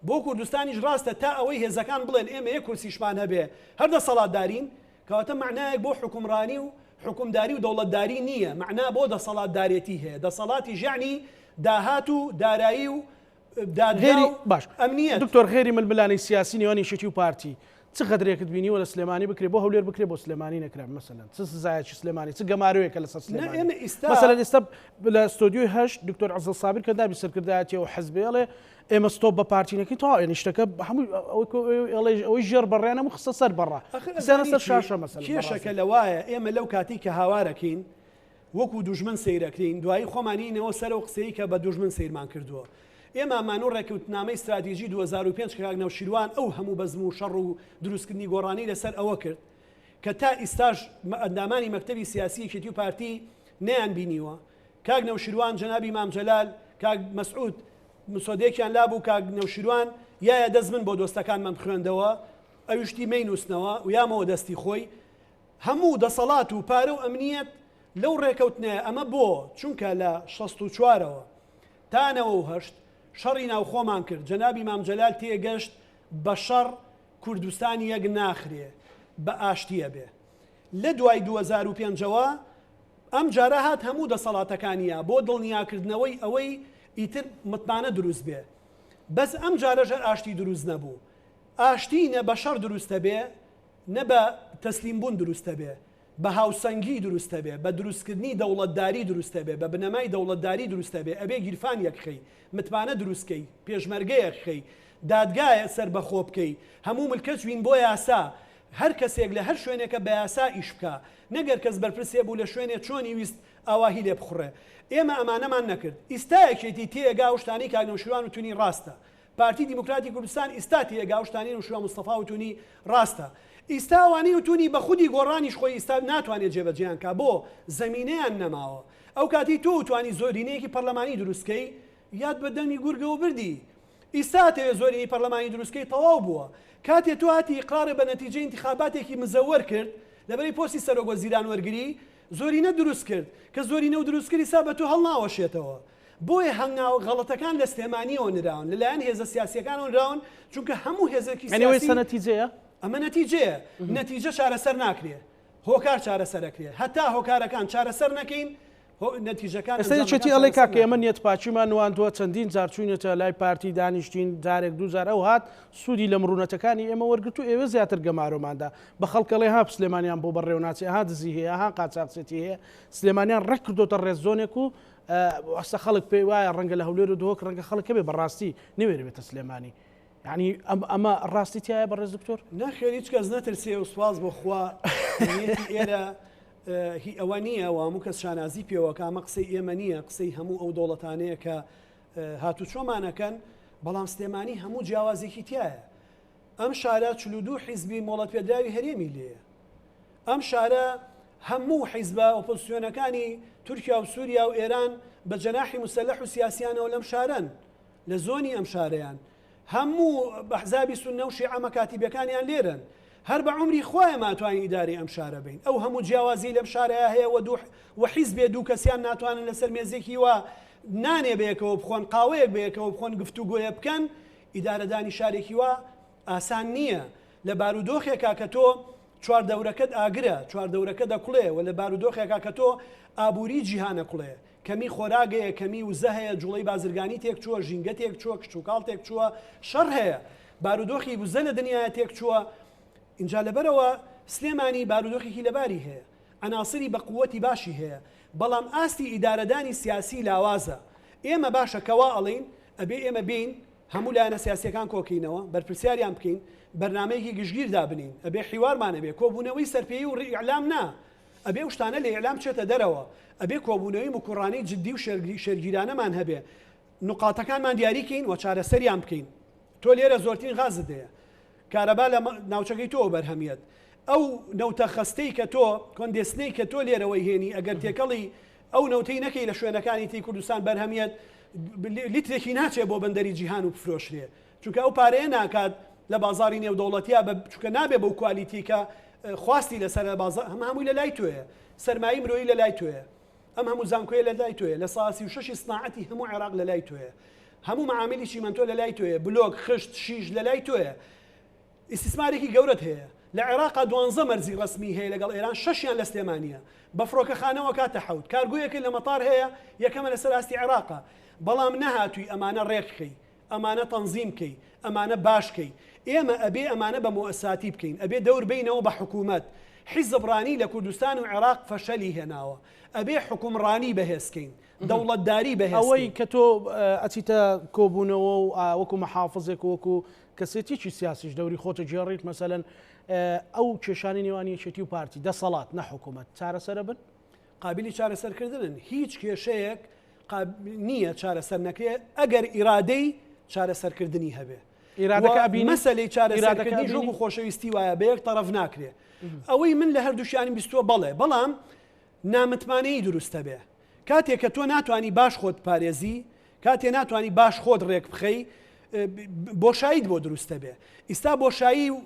بۆ کوردستانیش ڕاستە تا ئەوەی هێزەکان بڵێن ئێمە یەک کورسیشمان هەبێ هەر دەسەڵاتدارین کەواتە مەعنایەک بۆ حوکمڕانی و حوکمداری و دەوڵەتداری نییە مەعنا بۆ دەسەڵاتدارێتی هەیە دەسەڵاتیش یەعنی داهات و دارایی و دادگا غێری و باش ئەمنیەت. دکتۆر غێری ململانێی سیاسی نێوان یەکێتی و پارتی چ غەدرێکت بینیوە لە سلێمانی بکرێ بۆ هەولێر بکرێ بۆ سلێمانی نەکرا مەسەلەن چ سزایەکی سلێمانی چ گەمارۆیەکە لەسەر نا سلێمانی ئێمە ئیستا مەسەلەن ئێستا لە ستۆدیۆی هەشت دکتۆر عەزیز سابیر کە نابی سەرکردایەتی ئەو حزبێ ئەڵێ ئێمە ستۆپ بە پارتی نەکەین تەواو یعنی شتەکە هەموو ئەوەی کۆ- ئەڵێ ئەوەی ژێر بەڕیان هەموو خستە سەر بەڕە ئەخر خستیانە ئەزانی سەر چی شاشە مەسەلەن کێشەکە بەڕاستی لەوایە ئێمە لەو کاتەی کە هاوارەکەین وەکو دوژمن سەیرەکرێین، دوایی خۆمان یەینەوە سەر ئەو قسەی کە بە دوژمن سەیرمان کردووە. ئێمە مانو ڕێکەوتنامەی ستراتیجی 2005 کە کاک نەوشیروان ئەو هەموو بەزم و شەڕ و دروستکردنی گۆڕانی لەسەر ئەوە کرد کە تا ئیستاش ئەندامانی مەکتەبی سیاسی یەکێتی و پارتی نەیان بینیوە کاک نەوشیروان جەنابی مام جەلال کاک مەسعود مسۆدەیەکیان لابوو کاک نەوشیروان یایە دەست من بۆ دۆستەکانمم خوێندەوە ئەویشتی مەینوسنەوە ویامەوە دەستی خۆی هەموو دەسەڵات و پارە و ئەمنیەت لەو ڕێکەوتنەیە ئەمە بۆ چونکە لە 64ەوە تا 98 شەڕی ناوخۆمان کرد جەنابی مام جەلال تێگەشت بە شەڕ کوردستان یەک ناخرێ بە ئاشتیە بێ لە دوای 2005 ەوە ئەم جارە هات هەموو دەسەڵاتەکانیا بۆ دڵنیاکردنەوەی ئەوەی ئیتر متمانە دروست بێ بەس ئەم جارەش هەر ئاشتی دروست نەبوو ئاشتی نە بە شەڕ دروستەبێ نە بە تەسلیم بوون دروستەبێ بە هاوسەنگی دروستەبێ بە دروستکردنی دەوڵەتداری دروستەبێ بە بنەمای دەوڵەتداری دروستەبێ ئەبێ گیرفان یەکخەی متمانە دروستکەی پێشمەرگە یەکخەی دادگا سەربەخۆ بکەی هەموو ملکەچ بین بۆ یاسا هەر کەسێک لە هەر شوێنێکە بە یاسا ئیش بکا نەگەر کەس بەرپرسێ بوو لە شوێنێ چۆنی ویست ئاواهی لێ بخوڕێ ئێمە ئەمانەمان نەکرد ئیستا یەکێتی تێئەگا ئەو شتانەی کاک نەوشیروان وتونی ڕاستە پارتی دیموکراتی کوردستان ئیستا تێئەگا ئەو شتانەی نەوشیروان مستەفا وتونی ڕاستە ئیستا ئەوانەی وتونی بە خودی گۆڕانیش خۆی ئیستا ناتوانێ جێبەجێیان کا بۆ زەمینەیان نەماوە ئەو کاتەی تۆ وتوانی زۆرینەیەکی پەرلەمانی دروست کەی یاد بە دەمی گورگەوە بردی ئیستا ئەتەوێ زۆرینەی پەرلەمانی دروست کەی تەواو بووە کاتێ تۆ هاتی ئیقرارت بە نەتیجەی ئینتخاباتێکی مزەوەر کرد لەبەرەی پۆستی سەرۆک وەزیران وەرگری زۆرینە دروست کرد کە زۆرینەو دروست کرد ئیستا بە تۆ هەڵناوەشێتەوە بۆیە هەنگاوە غەڵەتەکان لە سلێمانیەوە نراون لەلایەن هێزە سیاسیەکانەوە نراون چونکە هەموو هێزێکی یعنی ئەوەی سیاسی نەتیجەیە؟ ئەمە نەتیجەیە نەتیجە چارەسەر ناکرێ هۆکار چارەسەرەکرێ هەتا هۆکارەکان چارەسەر نەکەین نەتیجەکان ئێستا یەکێتی ئەنجامەکان ئەڵێ چارەسەر کاکە ئێمە ناکرێ. نیەت پاکیمان نواندووە چەندین جار چووینەتە لای پارتی دانیشتین جارێک دوو جار ئەو هات سوودی لە مڕوونەتەکانی ئێمە وەرگرت و ئێوە زیاتر گەمارۆماندا بە خەڵک ئەڵێ ها سلێمانیان بۆ بەڕێوە ناچێ ها دزی هەیە ها قاچاخچێتی هەیە سلێمانیان ڕێک کردۆتە ڕێزۆنێک و ئەستا خەڵک پێی وایە ڕەنگە لە هەولێر و دهۆک ڕەنگە خەڵک هەبێ بەڕاستی نەوێرێ بێتە سلێمانی یعنی ئەم ئەمە ڕاستی تایە بەڕێز دکتۆر؟ نەخێر هیچ کەس نەترسێ و سوپاس بۆ خوا نیەتی ئێرە هی ئەوە نییە و هەموو کەس شانازی پێوە کە ئەمە قسەی ئێمە نییە قسەی هەموو ئەو دەوڵەتانەیە کە هاتوچۆمان ئەکەن بەڵام سلێمانی هەموو جیاوازێکی تایە ئەم شارە 42 حیزبی مۆڵەتپێدراوی هەرێمی لێیە ئەم شارە هەموو حیزبە ئۆپۆزسیۆنەکانی تورکیا و سووریا و ئێران بە جەناحی مسەلح و سیاسیانەوە لەم شارەن لە زۆنی ئەم شارەیان هەموو ئەحزابی سوننە و شیعە مەکاتیبەکانیان لێرەن هەر بە عومری خوایە ماتوانین ئیدارەی ئەم شارە بین ئەو هەموو جیاوازی لەم شارەیە هەیە وە دوو وە حیزبێ دوو کەسیان ناتوانن لەسەر مێزێکی وا نانێ بەیەکەوە بخۆن قاوەیەک بەیەکەوە بخۆن گفتوگۆیە بکەن ئیدارەدانی شارێکی وا ئاسان نییە لە بارودۆخێکا کە تۆ چواردەورەکەت ئاگرە چواردەورەکە دەکوڵێ و لە بارودۆخێکا کە تۆ ئابووری جیهانە کوڵێ کەمی خۆراک هەیە، کەمی وزە هەیە، جوڵەی بازرگانی تێکچووە، ژینگە تێکچووە، کشتوکاڵ تێکچووە، شەڕ هەیە، بارودۆخی وزە لە دنیایا تێکچووە، ئینجا لەبەرئەوە سلێمانی بارودۆخێکی لەباری هەیە، عەناسری بە قووەتی باشی هەیە، بەڵام ئاستی ئیدارەدانی سیاسی لاوازە. ئێمە باشە کە وا ئەڵێین، ئەبێ ئێمە بێین هەموو لایەنە سیاسییەکان کۆکەینەوە، بەرپرسیاریان بکەین، بەرنامەیەکی گشتگیر دابنێین، ئەبێ حیوارمان هەبێ، کۆبوونەوەی سەرپێیی و ئیعلام نا، ئەبێ ئەو شتانە لە ئیعلام بچێتە دەرەوە، ئەبێ کۆبوونەوەی مکوڕانەی جدی و شێلگیرانەمان هەبێ، نوقاتەکانمان دیاری کەین و چارەسەریان بکەین. تۆ لێرە زۆرترین غازت هەیە، کارەبا لە ناوچەکەی تۆوە بەرهەمیەت، ئەو نەوتە خەستەی کە تۆ، کۆندێسنەی کە تۆ لێرەوەی هێنی، ئەگەر تێکەڵی ئەو نەوتەی نەکەی لە شوێنەکانی تری کوردستان بەرهەمیەت، لیترێکی ناچێ بۆ بەندەری جیهان و بفرۆشرێ. چونکە ئەو پارەیە ناکات لە بازاڕی نێودەوڵەتیا بە چونکە نابێ بەو quality کە خواستی لەسەرە بازاڕ هەم هەمووی لە لای تۆیە سەرمایەی مرۆیی لە لای تۆیە ئەم هەموو زانکۆیە لە لای تۆیە لە سا 36 سناعەتی هەموو عێراق لە لای تۆیە هەموو مەعاملی چیمەنتۆ لە لای تۆیە بلۆک خشت شیش لە لای تۆیە ئیستیسمارێکی گەورەت هەیە لە عێراقا دوانزە مەرزی ڕەسمی هەیە لەگەڵ ئێران شەشیان لە سلێمانیە بە فڕۆکەخانەوە کاتە حەوت کارگۆیەکە لە مەتار هەیە یەکەمە لەسەر ئاستی عێراقا بەڵام نەهاتووی ئەمانە ڕێکخەی ئەمانە تەنزیم کەی، ئەمانە باش کەی. ئێمە ئەبێ ئەمانە بە موئەساتی بکەین، ئەبێ دەور بەینەوە بە حکوومەت. حیزبڕانی لە کوردستان و عێراق فەشەلی هێناوە. ئەبێ حوکمڕانی بەهێز کەین، دەوڵەتداری بەهێز ئەوەی کەین. کە تۆ ئەچیتە کۆبوونەوە و وەکوو مەحافزێک و وەکوو کەسێتیی سیاسیش دەوری خۆتە گێڕیت، مەسەلەن ئەو کێشانەی نێوان یەکێتی و پارتی، دەسەڵات نە حکوومەت، چارەسەرە بن؟ قابیلی چارەسەرکردنن. هیچ کێشەیەک نییە چارەسەر نەکرێ ئەگەر ئیرادەی چارەسەرکردنی هەبێ. ئیرادەکە ئەبینی؟ مەسەلەی ئیرادەکە چارەسەرکردنیش ئەبینی؟ وەکو خۆشەویستی وایە بە یەک تەڕەف ناکرێ. ئەوەی من لە هەردووشیانم بیستووە بەڵێ، بەڵام. نامتمانەیی دروستەبێ. کاتێ کە تۆ ناتوانی باش خۆت بپارێزی، کاتێ ناتوانی باش خۆت ڕێک بخەی، بۆشاییت بۆ دروست دەبێ. ئیستا بۆشایی و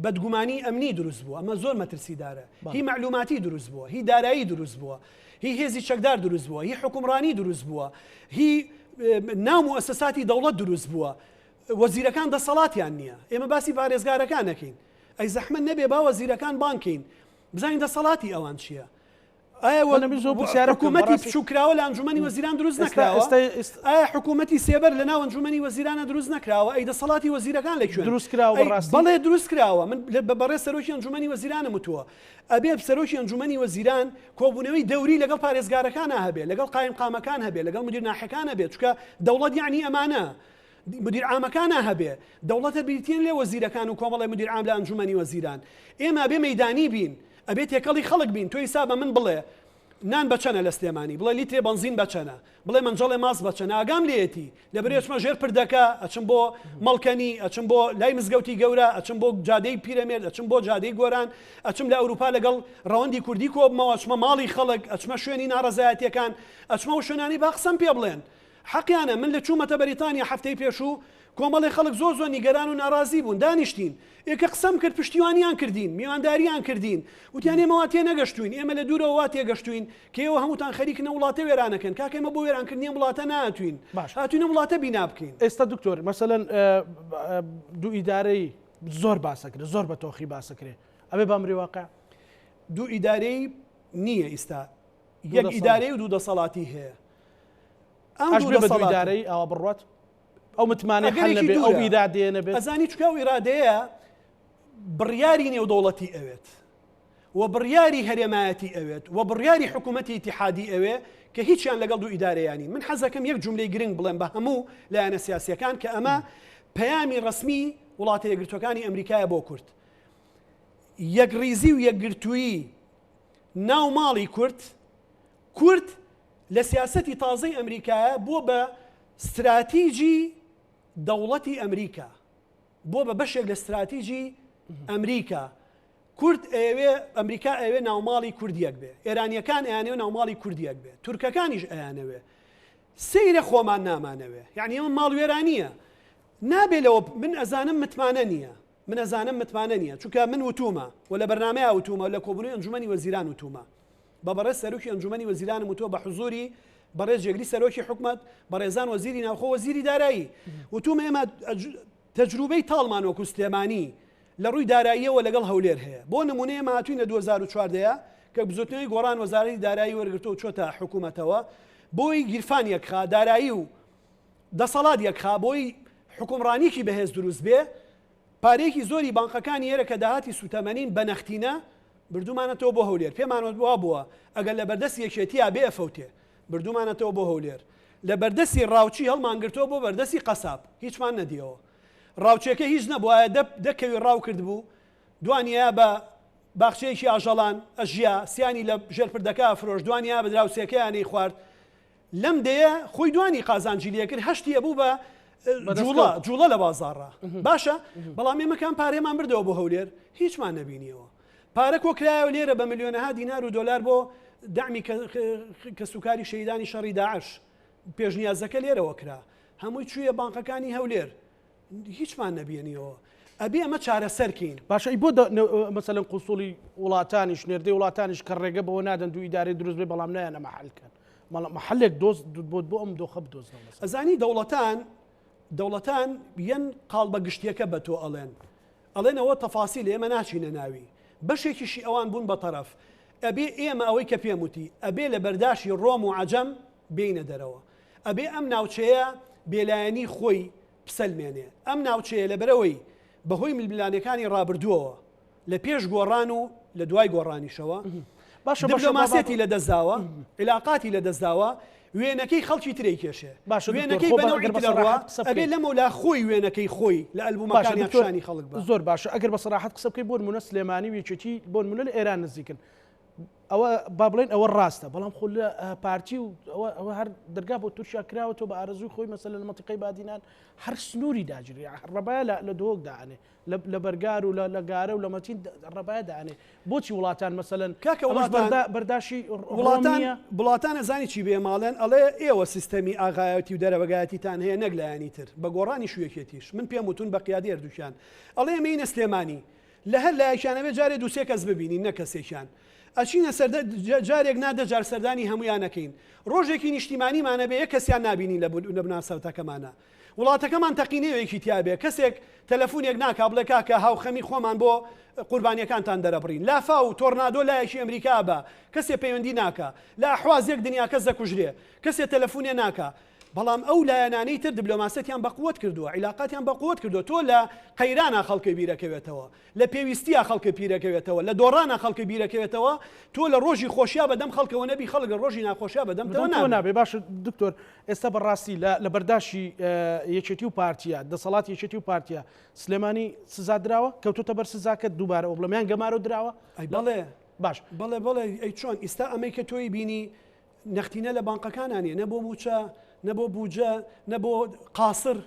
بەدگومانی ئەمنی دروست بووە، ئەمە زۆر مەترسیدارە. هی مەعلوماتی دروست بووە، هی دارایی دروست بووە، هی هێزی چەکدار دروست بووە، هی حوکمڕانی دروست بووە، هی ناو موئەسەساتی دەوڵەت دروست بووە. وەزیرەکان دەسەڵاتیان نییە. ئێمە باسی پارێزگارەکان ئەکەین. ئەی زەحمەت نەبێ با وەزیرەکان بانگ کەین بزانین دەسەڵاتی ئەوان چییە. ئایا حکوومەتی بچووکراوە لە ئەنجومەنی وەزیران دروست نەکراوە؟ ئایا حکوومەتی سێبەر لە ناو ئەنجومەنی وەزیرانە دروست نەکراوە؟ ئەی دەسەڵاتی وەزیرەکان لە کوێن؟ دروست کراوە بەڕاستی؟ بەڵێ دروست کراوە. من بە بەڕێز سەرۆکی ئەنجومەنی وەزیرانم وتووە ئەبێ سەرۆکی ئەنجومەنی وەزیران کۆبوونەوەی دەوری لەگەڵ پارێزگارەکانا هەبێ، لەگەڵ قایمقامەکان هەبێ، لەگەڵ مدیر ناحیەکان هەبێ، چونکە دەوڵەت یەعنی ئەمانە. مدیر عامەکانا هەبێ. دەوڵەتە بریتیەن لە وەزیرەکان و کۆمەڵێ مدیر عام لە ئەنجومەنی وەزیران. ئێمە ئەبێ مەیدانی بین. ئەبێ تێکەڵی خەڵک بین. تۆ ئیسا بە من بڵێ نان بە چەنە لە سلێمانی؟ بڵێ لیترێ بەنزین بە چەنە؟ بڵێ مەنجەڵێ ماست بە چەنە؟ ئاگام لێیەتی. لەبەرئ ئەچمە ژێر پردەکە، ئەچم بۆ مەڵکەنی، ئەچم بۆ لای مزگەوتی گەورە، ئەچم بۆ جادەی پیرەمێرد، ئەچم بۆ جادەی گۆران، ئەچم لە ئەوروپا لەگەڵ ڕەوەندی کوردی کۆبمەوە، ئەچمە ماڵی خەڵک، ئەچمە شوێنی ناڕەزایەتیەکان، ئەچمە ئەو شوێنانەی با قسەم پێ بڵێن. حەقیانە، من لە چوومەتە بەریتانیا هەفتەی پێشوو، کۆمەڵێ خەڵک زۆر زۆر نیگەران و ناڕازی بوون، دانیشتین، ئێ کە قسەم کرد پشتیوانیان کردین، میوانداریان کردین، وتیان ئێمە وا تێنەگەشتووین، ئێمە لە دوورەوە وا تێگەشتووین کە ئێوە هەمووتان خەریکن ئەم وڵاتە وێرانەکەن، کاکە ئێمە بۆ وێرانکردنی ئەم وڵاتە نەهاتووین، باش. هاتووین ئەم وڵاتە بینا بکەین. ئێستا دکتۆر مەسەلەن دوو ئیدارەیی زۆر باسەکرێ، زۆر بە تۆخی باسەکرێ، ئەبێ بە ئەمری واقع؟ دوو ئیدارەیی نییە ئیستا، یەک ئیدارەی و دوو دەسەڵاتی هەیە. ئەم دوو دەسەڵاتەی ئاوا بڕوات ئەو متمانەی حەل نەبێ ئەو ئیرادەیە نەبێت ئەزانی چونکە ئەو ئیرادەیە بڕیاری نێودەوڵەتی ئەوێت و بڕیاری هەرێمایەتی ئەوێت و بڕیاری حکوومەتی ئیتیحادی ئەوێ کە هیچیان لەگەڵ دوو ئیدارەیانی من حەزەکەم یەک جوملەی گرنگ بڵێم بە هەموو لایەنە سیاسیەکان کە ئەمە پەیامی ڕەسمی وڵاتە یەکگرتوەکانی ئەمریکایە بۆ کورد یەکڕیزی و یەکگرتوویی ناو ماڵی کورد کورد لە سیاسەتی تازەی ئەمریکایە بووە بە ستراتیجی دەوڵەتی ئەمریکا، بووە بە بەشێک لە ستراتیجی ئەمریکا. کورد ئەیەوێ، ئەمریکا ئەیەوێ ناوماڵی کورد یەک بێ، ئێرانییەکان ئەیانەوێ ناوماڵی کورد یەک بێ، تورکەکانیش ئەیانەوێ. سەیرە خۆمان نامانەوێ. یەعنی ئەمە ماڵوێرانییە. نابێ لەوە، من ئەزانم متمانە نییە. من ئەزانم متمانە نییە، چونکە من وتوومە و لە بەرنامەیا وتوومە و لە کۆبوونەوەی ئەنجومەنی وەزیران وتوومە. بە بەڕێز سەرۆکی ئەنجومەنی وەزیرانم وتووە بە حزوری بەڕێز جێگری سەرۆکی حکومەت، بەڕێزان وەزیری ناوخۆ وەزیری دارایی وتوومە ئێمە تەجروبەی تاڵمان وەکو سلێمانی لە ڕووی داراییەوە لەگەڵ هەولێر هەیە. بۆ نمونە ئێمە هاتوین لە 2014 کە بزوتنەوەی گۆڕان وەزارەتی دارایی وەرگرتووە و چۆتە حکومەتەوە بۆی گیرفان یەکخا دارایی و دەسەڵات یەکخا بۆی حکومڕانیکی بەهێز دروست بێ پارەیەکی زۆری بانقەکانی ئێرە کە داهاتی سوتەمەنین بە نەختینە بردومانەتەوە بۆ هەولێر پێمان وابووە ئەگەر لە بەردەستی یەکێتیا بێ ئەفەوتێ بردومانەتەوە بۆ هەولێر لە بەردەستی ڕاوچی هەڵمانگرتەوە بۆ بەردەستی قەساب هیچمان نەدیەوە ڕاوچێکە هیچ نەبوایە دە دە کەوی ڕاو کردبوو دوانیا بە باخچەیەکی ئاژەڵان ئەژیا سیانی لە ژێر پردەکە ئەفرۆشت دوانیا بە دراوسێکەیانی خوارد لەم دەیە خۆی دوانی قازانجی لێکرد هەشتی ئەبوو بە جوڵە جوڵە لە بازاڕا باشە بەڵام ئێمە کام پارێمان بردەوە بۆ هەولێر هیچمان نەبینیەوە پارە کۆکرایەوە لێرە بە ملیۆنەها دینار و دۆلار بۆ دەعمی کەسوکاری شەیدانی شەڕی داعش پێشنیازەکە لێرەوە کرا هەمووی چوویە بانقەکانی هەولێر هیچمان نەبینیەوە ئەبێ ئەمە چارەسەر کەین. باشە ئەی بۆ مەسەلەن قونسوڵی وڵاتانیش نێردەی وڵاتانیش کە ڕێگە بەوە نادەن دوو ئیدارەی دروست بێ بەڵام نایەن ئەمە حەل کەن مەحلێک دۆز بۆ بۆ ئەم دۆخە بدۆزنەوە مەسەلەن. ئەزانی دەوڵەتان دەوڵەتان یەن قاڵبە گشتیەکە بە تۆ ئەڵێن ئەڵێن ئەوە تەفاسیلە ئێمە ناچینە ناوی بەشێکیشی ئەوان بوون بە تەرەف ئەبێ ئێمە ئەوەی کە پێم وتی ئەبێ لە بەرداشی ڕۆم و عەجەم بێینە دەرەوە ئەبێ ئەم ناوچەیە بێلایەنی خۆی بسەلمێنێ. ئەم ناوچەیە لەبەرئەوەی بەهۆی ململانێکانی ڕابردووەوە لە پێش گۆڕان و لە دوای گۆڕانیشەوە دبلۆماسیەتی لەدەستداوە، عیلاقاتی لەدەستداوە، وێنەکەی خەڵکی ترەی کێشێ. وێنەکەی بە نەوعی ترە ڕوا، ئەبێ لەمەولا خۆی وێنەکەی خۆی لە ئەلبومەکانیا پیشانی خەڵک با. زۆر باشە ئەگەر بە سەراحەت قسە بکەی بۆ نموونە سلێمانی و یەکێتی بۆ نموونە لە ئێران نزیکن. ئەوە با بڵێن ئەوە ڕاستە بەڵام خۆ لە پارتی و ئەوە هەر دەرگا بۆ تورکیا کراوەتەوە بە ئارەزووی خۆی مەسەلەن لە مەنتیقەی بادینان هەر سنووری داگیری ڕەبایە لە دهۆک دائەنێ لە بەرگار و لە گارە و لە مەتین ڕەبایە دائەنێ بۆچی وڵاتان مەسەلەن کاکە ئەمەش وڵاتان بەرداشی ڕۆم وڵاتان نییە؟ وڵاتان ئەزانی چی بێ ماڵێن ئەڵێ ئێوە سیستەمی ئاغایەتی و دەرەبەگایەتیتان هەیە نەک لایەنی تر بە گۆڕانیش و یەکێتیش من پێم وتون بە قیادەی هەردووکیان ئەڵێ ئێمە یینە سلێمانی لە هەر لایەکیان ئەبێ جارێ دوو سێ کەس ببینین نەک کەسێکیان. ئەچینە سەر جارێک نا دە جار سەردانی هەموویان ئەکەین. ڕۆژێکی نیشتیمانیمان ئەبێ یەک کەسیان نابینین لە لە بناسەتەکەمانا. وڵاتەکەمان تەقینەوێکی تیا بێ کەسێک تەلەفونێک ناکا بڵێ کاکە هاوخەمی خۆمان بۆ قوربانیەکانتان دەرەبڕین. لافاو و تۆرنادۆ لایەکی ئەمریکا ئەبا کەسێ پەیوەندی ناکا. لە ئەحواز یەک دنیا کەس دەکوژرێ کەسێ تەلەفونێ ناکا. بەڵام ئەو لایەنانەی تر دبلۆماسیەتیان بەقوەت کردووە، عیلاقاتیان بەقوەت کردووە، تۆ لە قەیرانا خەڵکت بیرەکەوێتەوە، لە پێویستیا خەڵکت پیرەکەوێتەوە، لە دۆڕانا خەڵکت بیرەکەوێتەوە، تۆ لە ڕۆژی خۆشیا بەدەم خەڵکەوە نەبی، خەڵک لە ڕۆژی ناخۆشیا بەدەمتەوە بەدەمتەوە نابێ. نابێ. باشە دکتۆر ئێستا بەڕاستی لە لە بەرداشی یەکێتی و پارتیا، دەسەڵاتی یەکێتی و پارتیا، سلێمانی سزا دراوە؟ کەوتۆتە بەر سزاکە؟ دووبارە ئەوە بڵێم یان گەمارۆ دراوە؟ ئەی بەڵێ. باش. بەڵێ بەڵێ ئەی چۆن ئیستا ئەمەی کە تۆی بینی نەختینە لە بانقەکانا نیە نە بۆ موچە نە بۆ بوجە نە بۆ قاسر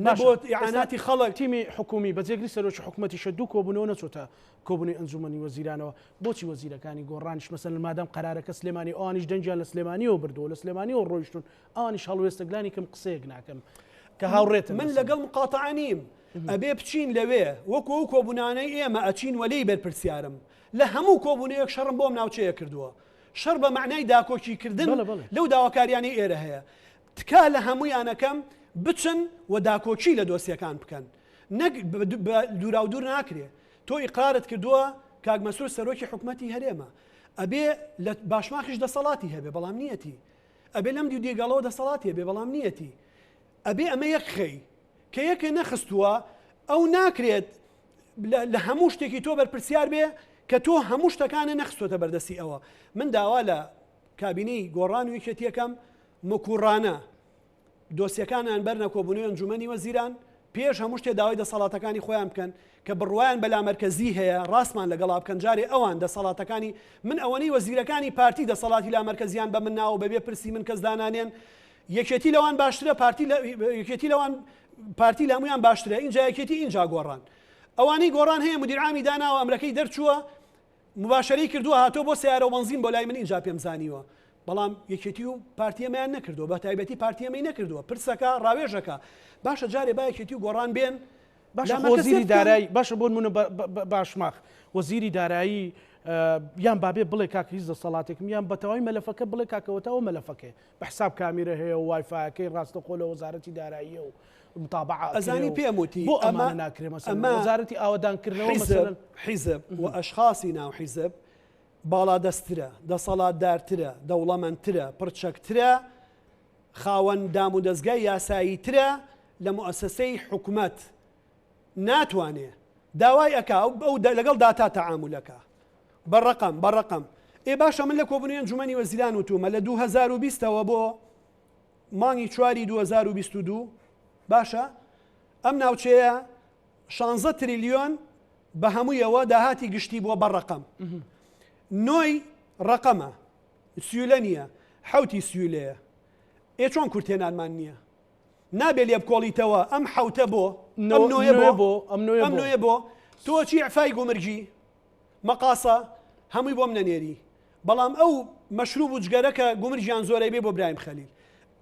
نە بۆ ئیعاناتی خەڵک. تیمی حکومی بە جێگری سەرۆکی حکومەتیشە دوو کۆبوونەوە نەچۆتە کۆبوونەوەی ئەنجومەنی وەزیرانەوە بۆچی وەزیرەکانی گۆڕانیش مەسەلەن مادام قەرارەکە سلێمانی ئەوانیش دەنگیان لە سلێمانیەوە بردووە لە سلێمانیەوە ڕۆیشتوون ئەوانیش هەڵوێستێک لانی کەم قسەیەک ناکەن کە هاوڕێتن من لەگەڵ مقاتەعە نیم ئەبێ بچین لەوێ وەکو ئەو کۆبوونانەی ئێمە ئەچین وە لێی بەرپرسیارم لە هەموو کۆبوونەیەک شەڕم بۆ ئەم ناوچەیە کردووە شەڕ بە مەعنای داکۆکی کردن لەو داواکاریانەی ئێرە هەیە. تکا لە هەموویان ئەکەم بچن و داکۆکی لە دۆسیەکان بکەن. نەک بە دووراودوور ناکرێ. تۆ ئیقرارت کردووە کاک مەسرور سەرۆکی حکومەتی هەرێمە. ئەبێ لە باشماخیش دەسەڵاتی هەبێ بەڵام نییەتی. ئەبێ لەم دیو دێگەڵەوە دەسەڵاتی هەبێ بەڵام نییەتی. ئەبێ ئەمە یەک خەی. کە یەکێ نەخستووە ئەو ناکرێت لە هەموو شتێکی تۆ بەرپرسیار بێ کە تۆ هەموو شتەکانە نەخستۆتە بەردەستی ئەوە من داوا لە کابینەی گۆڕان و یەکێتیەکەم مکوڕانە دۆسیەکانیان بەرنە کۆبوونەوەی ئەنجومەنی وەزیران پێش هەموو شتێ داوای دەسەڵاتەکانی خۆیان بکەن کە بڕوایان بە لامەرکەزی هەیە ڕاستمان لەگەڵا بکەن جارێ ئەوان دەسەڵاتەکانی من ئەوەنەی وەزیرەکانی پارتی دەسەڵاتی لامەرکەزیان بە من ناوە بەبێ پرسی من کەس دانانێن یەکێتی لەوان باشترە پارتی لە یەکێتی لەوان پارتی لە هەموویان باشترە ئینجا یەکێتی ئینجا گۆڕان ئەوانەی گۆڕان هەیە مدیر عامی داناوە ئەمرەکەی دەرچووە مباشەرەی کردووە هاتۆ بۆ سیارە و بەنزین بۆ لای من ئینجا پێم زانیوە بەڵام یەکێتی و پارتی ئەمەیان نەکردووە بە تایبەتی پارتی ئەمەی نەکردووە پرسەکە ڕاوێژەکە باشە جارێ با یەکێتی و گۆڕان بێن باشە وەزیری دارایی باشە بۆ نمونە باشماخ وەزیری دارایی یان بابێ بڵێ کاک هیچ دەسەڵاتێکم یان بەتەواوی مەلەفەکە بڵێ کاکەوەتەوە مەلەفەکەی بە حساب کامیرە هەیە و وایفایەکەی ڕاستەخۆ لە وەزارەتی داراییە و متابعە ئەکرێ ئەزانی و پێم وتی بۆ ئەمە ئەمانە ناکرێ مەسەلەن ئەمە وەزارەتی ئاوەدانکردنەوە حیزب مەسەلەن حیزب و ئەشخاسی ناو حیزب باڵادەستترە، دەسەڵاتدارترە، دەوڵەمەندترە، پڕچەکترە، خاوەن دامودەزگای یاساییترە لە موئەسەسەی حکومەت. ناتوانێ. داوای ئەکا ئەو ئەو لەگەڵ داتا تەعامول ئەکا. بە ڕەقەم بە ڕەقەم. ئێ باشە من لە کۆبوونەوەی ئەنجومەنی وەزیران وتوومە لە 2020 ەوە بۆ مانگی چواری 2022 باشە ئەم ناوچەیە 16 تریلیۆن بە هەموویەوە داهاتی گشتی بووە بە ڕەقەم. نۆی ڕەقەمە سیولە نییە حەوتی سیولەیە. ئێ چۆن کورتهێنانمان نییە؟ نابێ لێبکۆڵیتەوە ئەم حەوتە بۆ ئەم نۆیە بۆ ئەم نۆیە ئەم نۆیە بۆ تۆ چی ئیعفای گومرگی مەقاسە هەمووی بۆم نەنێری بەڵام ئەو مەشروب و جگەرە کە گومرگیان زۆرەی بێ بۆ برایم خەلیل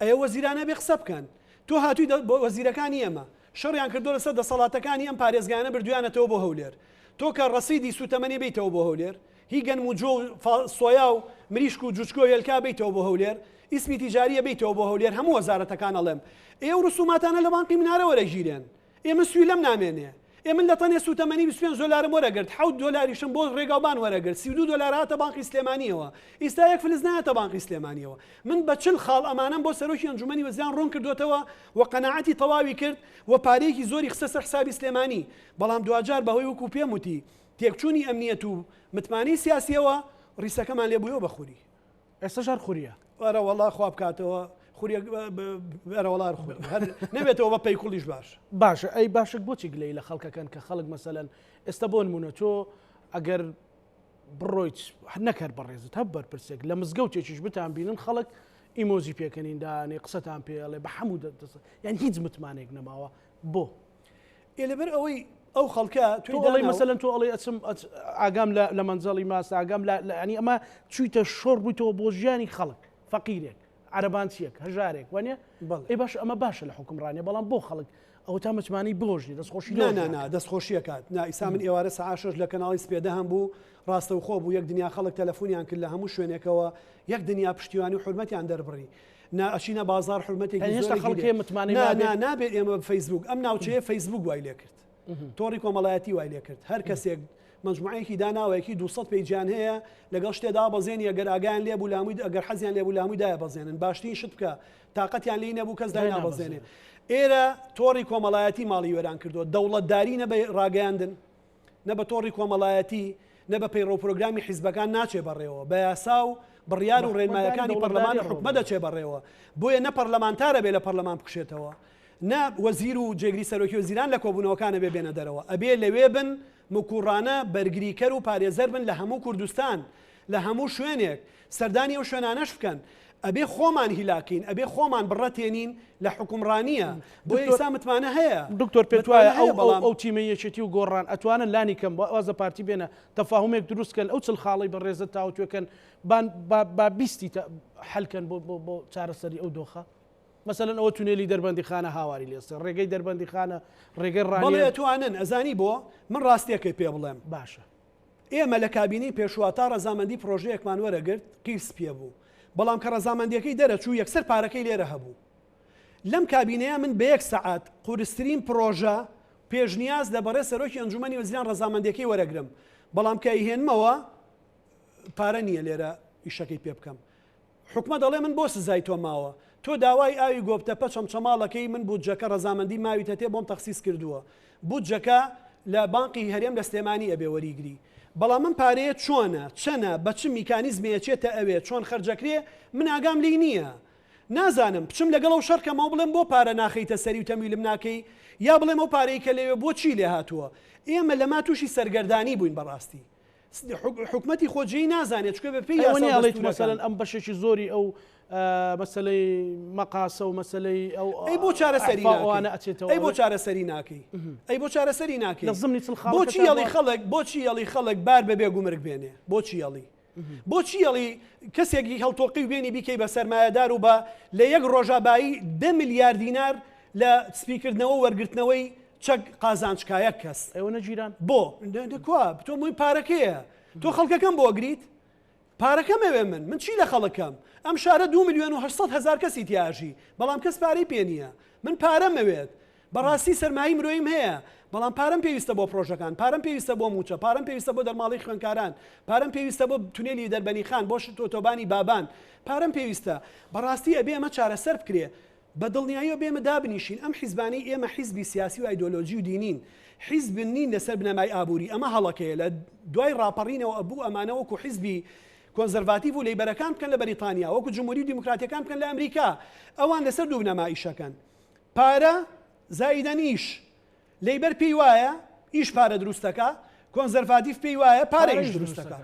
ئەیە وەزیرانە بێ قسە بکەن تۆ هاتووی بۆ وەزیرەکانی ئێمە شەڕیان کردو لەسەر دەسەڵاتەکانی ئەم پارێزگایانە بردویانەتەوە بۆ هەولێر تۆ کە ڕەسیدی سوتەمەنی بیتەوە بۆ هەولێر هی گەنم و جۆ و سۆیا و مریشک و جوچکە و هێلکە بیتەوە بۆ هەولێر ئیسمی تیجاریە بیتەوە بۆ هەولێر هەموو وەزارەتەکان ئەڵێم ئێ ئەو ڕسوماتانە لە بانقی منارە وەرەگیرێن ئێ من سویلەم نامێنێ ئێ من لە تەنێ سوتەمەنی 25 دۆلارم وەرەگرت حەوت دۆلاریشم بۆ ڕێگاوبان وەرەگرت 32 دۆلار هاتە بانقی سلێمانیەوە ئیستا یەک فلس نایەتە بانقی سلێمانیەوە من بە 40 خاڵ ئەمانەم بۆ سەرۆکی ئەنجومەنی وەزیران ڕوون کردۆتەوە و قەناعەتی تەواوی کرد و پارەیەکی زۆری خستە سەر حسابی سلێمانی بەڵام دواجار بەهۆی وەکو پێم وتی تێکچوونی ئەمنیەت و متمانەی سیاسیەوە ڕیسەکەمان لێ بوویەوە بە خوری. ئێستاش هەر خوریە. ئەرە وەڵا خوا بکاتەوە خوریە ئەرە وەڵا هەر خوری هەر نەبێتەوە بە پەیکوڵیش باش. باشە ئەی باشە بۆچی گلەیی لە خەڵکەکەن کە خەڵک مەسەلەن ئێستا بۆ نمونە تۆ ئەگەر. بڕۆیت نەکەر بەڕێزت هەر بەرپرسێک لە مزگەوتێکیش بتان بینن خەڵک ئیمۆجی پێکەنین دانێ قسەتان پێ ئەڵێ بە هەموو دەست یان هیچ متمانێک نەماوە بۆ؟ ئێ لەبەر ئەوەی ئەو خەڵکە تۆ ئەڵێی مەسەلەن تۆ ئەڵێی ئەچم ئاگام لە مەنزەڵی ماست ئاگام لە ینی ئەمە چوویتە شۆڕ بوویتەوە بۆ ژیانی خەڵک فەقیرێک عەرەبانچیەک هەژارێک وانە ئێ باش ئەمە باشە لە حکومڕانیە بەڵام بۆ خەڵک ئەوە تا متمانەی بۆش نیە دەستخۆشی نا نا نا دەستخۆشیە کات نا ئیسا من ئێوارە سەعا شەش لە کەناڵی سپێدە هەم بوو ڕاستەوخۆ بوو یەک دنیا خەڵک تەلەفونیان کرد لە هەموو شوێنێکەوە یەک دنیا پشتیوانی و حورمەتیان دەربڕی نا ئەچینە بازاڕ حورمەتێکی هێشتا زۆری خەڵک گیرێ هەیە متمانەی نا نابێت نا نابێت ئێمە بە فەیسبوک ئەم ناوچەیە فەیسبوک وای لێ کرد تۆڕی کۆمەڵایەتی وای لێ کرد هەر کەسێک مەجموعەیەکی داناوە یەکی 200 page یان هەیە لەگەڵ شتێ دابەزێنی ئەگەر ئاگایان لێ بوو لە هەمووی ئەگەر حەزیان لێ بوو لە هەمووی دایەبەزێنن باشترین شت بکە تاقەتیان لێی نەبوو کەس دای نابەزێنێ ئێرە تۆڕی کۆمەڵایەتی ماڵی وێران کردووە دەوڵەتداری نە بە ڕاگەیاندن نە بە تۆڕی کۆمەڵایەتی نە بە پەیڕەو پرۆگرامی حیزبەکان ناچێ بەڕێوە بە یاسا و بڕیار و ڕێنمایەکانی پەرلەمان و حکومەت دەچێ بەڕێوە بۆیە نە پەرلەمانتار ئەبێ لە پەرلەمان بکشێتەوە نە وەزیر و جێگری سەرۆکی وەزیران لە کۆبوونەوەکان ئەبێ بێنە دەرەوە ئەبێ لەوێ بن مکوڕانە بەرگریکەر و پارێزەر بن لە هەموو کوردستان لە هەموو شوێنێک سەردانی ئەو شوێنانەش بکەن ئەبێ خۆمان هیلاکین ئەبێ خۆمان بڕەتێنین لە حوکمڕانیە بۆیە ئیستا متمانە هەیە دکتۆر پێت متمانە وایە هەیە ئەو ئەو بەڵام ئەو تیمەی یەکێتی و گۆڕان ئەتوانن لانی کەم واز لە پارتی بێنە تەفاهومێک دروست کەن ئەو چل خاڵەی بەڕێزت تاوتوێ کەن بان با با بیستی تە حەل کەن بۆ بۆ بۆ چارەسەری ئەو دۆخە مەسەلەن ئەوە تونێلی دەربەندیخانە هاواری لێسێ ڕێگەی دەربەندیخانە ڕێگەی بەڵێ ڕانیە ئەتوانن ئەزانی بۆ من ڕاستیەکەی پێ بڵێم باشە. ئێمە لە کابینەی پێشووا تا ڕەزامەندی پڕۆژەیەکمان وەرەگرت قیر سپیە بوو، بەڵام کە ڕەزامەندیەکەی دەرەچوو یەکسەر پارەکەی لێرە هەبوو. لەم کابینەیە من بە یەک سەعات قورسترین پڕۆژە پێشنیاز لە بەڕێز سەرۆکی ئەنجومەنی وەزیران ڕەزامەندیەکەی وەرەگرم، بەڵام کە ئەیهێنمەوە پارە نییە لێرە ئیشەکەی پێ بکەم. حکومەت ئەڵێ من بۆ سزای تۆ ماوە؟ تۆ داوای ئاوی گۆپتەپە چەمچەماڵ ئەکەی من بودجەکە ڕەزامەندی ماویتەتێ بۆم تەخسیس کردووە بودجەکە لە بانقی هەرێم لە سلێمانی ئەبێ وەریگری بەڵام ئەم پارەیە چۆنە چەنە بە چ میکانیزمێ ئەچێتە ئەوێ چۆن خەرجەکرێ من ئاگام لێی نییە نازانم بچم لەگەڵ ئەو شەڕ کەمەوە بڵێم بۆ پارە ناخەیتە سەری و تەمویلم ناکەی یا بڵێم ئەو پارەی کە لەوێ بۆ چی لێ هاتووە ئێمە لەما تووشی سەرگەردانی بووین بەڕاستی حکومەتی خۆجێی نازانێت چونکە بە پێی ئەوە یاسا نیە و ئەڵێیت دەستوورەکان. مەسەلەن ئەم بەشێکی زۆری ئەو مەسەلەی مەقاسە و مەسەلەی ئەو ئەی بۆ چارەسەری ئەحفا ناکەی؟ ئەوانە ئەچێتەوە ئەی بۆ چارەسەری ناکەی؟ ئەی بۆ چارەسەری ناکەی؟ لە زمنی چل خاڵەکە بۆچی تا ئەڵی بۆ خەڵک بۆچی ئەڵی خەڵک بار بەبێ گومرگ بێنێ؟ بۆچی ئەڵی؟ بۆچی ئەڵی کەسێکی هەڵتۆقیو بێنی بیکەی بە سەرمایەدار و بە لە یەک ڕۆژا بایی دە ملیار دینار لە سپیکردنەوە و وەرگرتنەوەی چەک قازانج کا یەک کەس. ئێوە نەگیران؟ بۆ؟ کوا؟ تۆ موی پارەکەیە. تۆ خەڵکەکەم بۆ ئەگریت؟ پارەکەم ئەوێ من. من چی لە خەڵک کەم؟ ئەم شارە دوو ملیۆن و 800 هەزار کەسی تیا ئەژی، بەڵام کەس پارەی پێ نییە. من پارەم ئەوێت. بەڕاستی سەرمایەی مرۆییم هەیە، بەڵام پارەم پێویستە بۆ پڕۆژەکان، پارەم پێویستە بۆ مووچە، پارەم پێویستە بۆ دەرماڵەی خوێندکاران، پارەم پێویستە بۆ تونێلی دەربەنیخان، بۆ ئۆتۆبانی بابان، پارەم پێویستە. بەڕاستی ئەبێ ئەمە چارەسەر بکرێ. بە دڵنیاییەوە بێ ئێمە دابنیشین، ئەم حیزبانەی ئێمە حیزبی سیاسی و ئایدۆلۆجی و دینین، حیزب نین لەسەر بنەمای ئابووری، ئەمە هەڵەکەیە، لە دوای ڕاپەڕینەوە ئەبوو ئەمانە وەکو حیزبی کۆنزەرڤاتیڤ و لەیبەرەکان بکەن لە بەریتانیا، وەکو جمهوری و دیموکراتیەکان بکەن لە ئەمریکا، ئەوان لەسەر دوو بنەما ئیشەکەن، پارە زائیدەن ئیش، لەیبەر پێی وایە ئیش پارە دروستەکا، کۆنزەرڤاتیڤ پێی وایە پارە ئیش دروستەکا.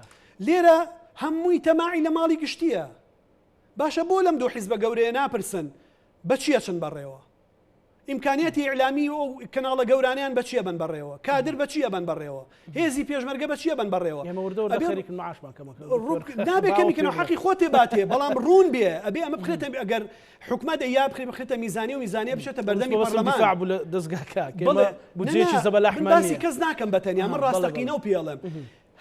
لێرە هەمووی تەماعی لە ماڵی گشتیە. باشە بۆ لەم دوو حیزبە گەورەیە ناپرسن بە چی ئەچن بەڕێوە؟ ئیمکانیاتی ئیعلامی و ئەو کەناڵە گەورانەیان بە چی ئەبەن بەڕێوە؟ کادر بە چی ئەبەن بەڕێوە؟ هێزی پێشمەرگە بە چی ئەبەن بەڕێوە؟ ئێمە وردە وردە ئەبێ خەریکن معاشمان کەمەکەن ڕوو دکتۆر. نابێ باوە کەمی پێ کەنەوە بڵێ. حەقی خۆتێ باتێ بەڵام ڕوون بێ ئەبێ ئەمە بخرێتە ئەگەر حکومەت ئەیا بخرێ بخرێتە میزانیە و میزانیە بچێتە بەردەمی مەبەستم پەرلەمان. دیفاع بوو لە دەزگاکە کە بەڵێ ئێمە بودجەیەکی نا نا من زەبەلاحمان باسی نییە. کەس ناکەم بە تەنیا من ئەها، بەڵێ بەڵێ. ڕاستەقینە و پێ ئەڵێم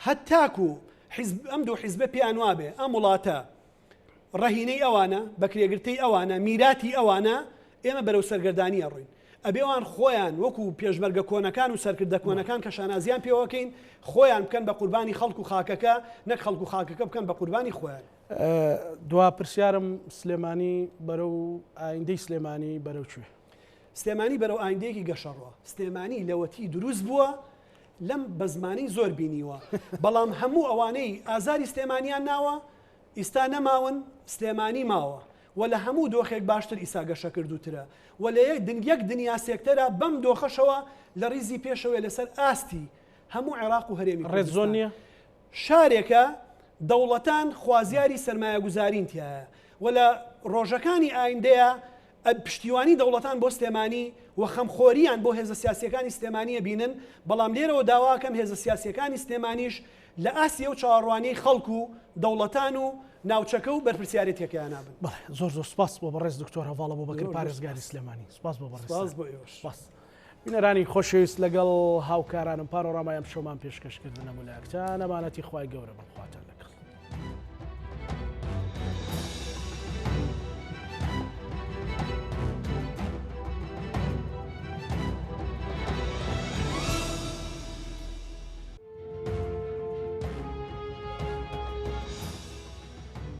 هەتاکوو حیزب ئەم دوو حیزبە پێیان وابێ ئەم وڵاتە ڕەهینەی ئەوانە، بەکرێگرتەی ئەوانە، میراتی ئەوانە، ئێمە بەرەو سەرگەردانی ئەڕۆین. ئەبێ ئەوان خۆیان وەکو پێشمەرگە کۆنەکان و سەرکردە کۆنەکان کە شانازیان پێوەکەین، خۆیان بکەن بە قوربانی خەڵک و خاکەکە، نەک خەڵک و خاکەکە بکەن بە قوربانی خۆیان. دوا پرسیارم سلێمانی بەرەو ئایندەی سلێمانی بەرەو کوێ؟ سلێمانی بەرەو ئایندەیەکی گەشەڕوە. سلێمانی لەوەتی دروست بووە لەم بەزمانەی زۆر بینیوە، بەڵام هەموو ئەوانەی ئازاری سلێمانیان ناوە ئیستا نەماون، سلێمانی ماوە و لە هەموو دۆخێک باشتر ئیسا گەشەکردووترە و لە یەک دنیا سێکتەرە بەم دۆخەشەوە لە ڕیزی پێشەوەیە لەسەر ئاستی هەموو عێراق و هەرێمی ڕێد زۆن کوردستان. نییە؟ شارێکە دەوڵەتان خوازیاری سەرمایەگوزارین تیایە و لە ڕۆژەکانی ئایندەیا پشتیوانی دەوڵەتان بۆ سلێمانی و خەمخۆرییان بۆ هێزە سیاسییەکانی سلێمانی ئەبینن، بەڵام لێرەوە داواکەم هێزە سیاسییەکانی سلێمانیش لە ئاستی ئەو چاوەڕوانیەی خەڵک و دەوڵەتان و ناوچەکە و بەرپرسیارێتیەکەیانا بن. بەڵێ زۆر زۆر سوپاس بۆ بەڕێز دکتۆر هەڤاڵ ئەبوبەکر پارێزگاری سلێمانی سوپاس بۆ بەڕێزتان. سوپاس بۆ ئێوەش. سوپاس. بینەرانی خۆشەویست لەگەڵ هاوکارانم پانۆرامای ئەمشەومان پێشکەش کردن هەموو لایەکتان ئەمانەتی خوای گەورە بن خواتان لەگەڵ.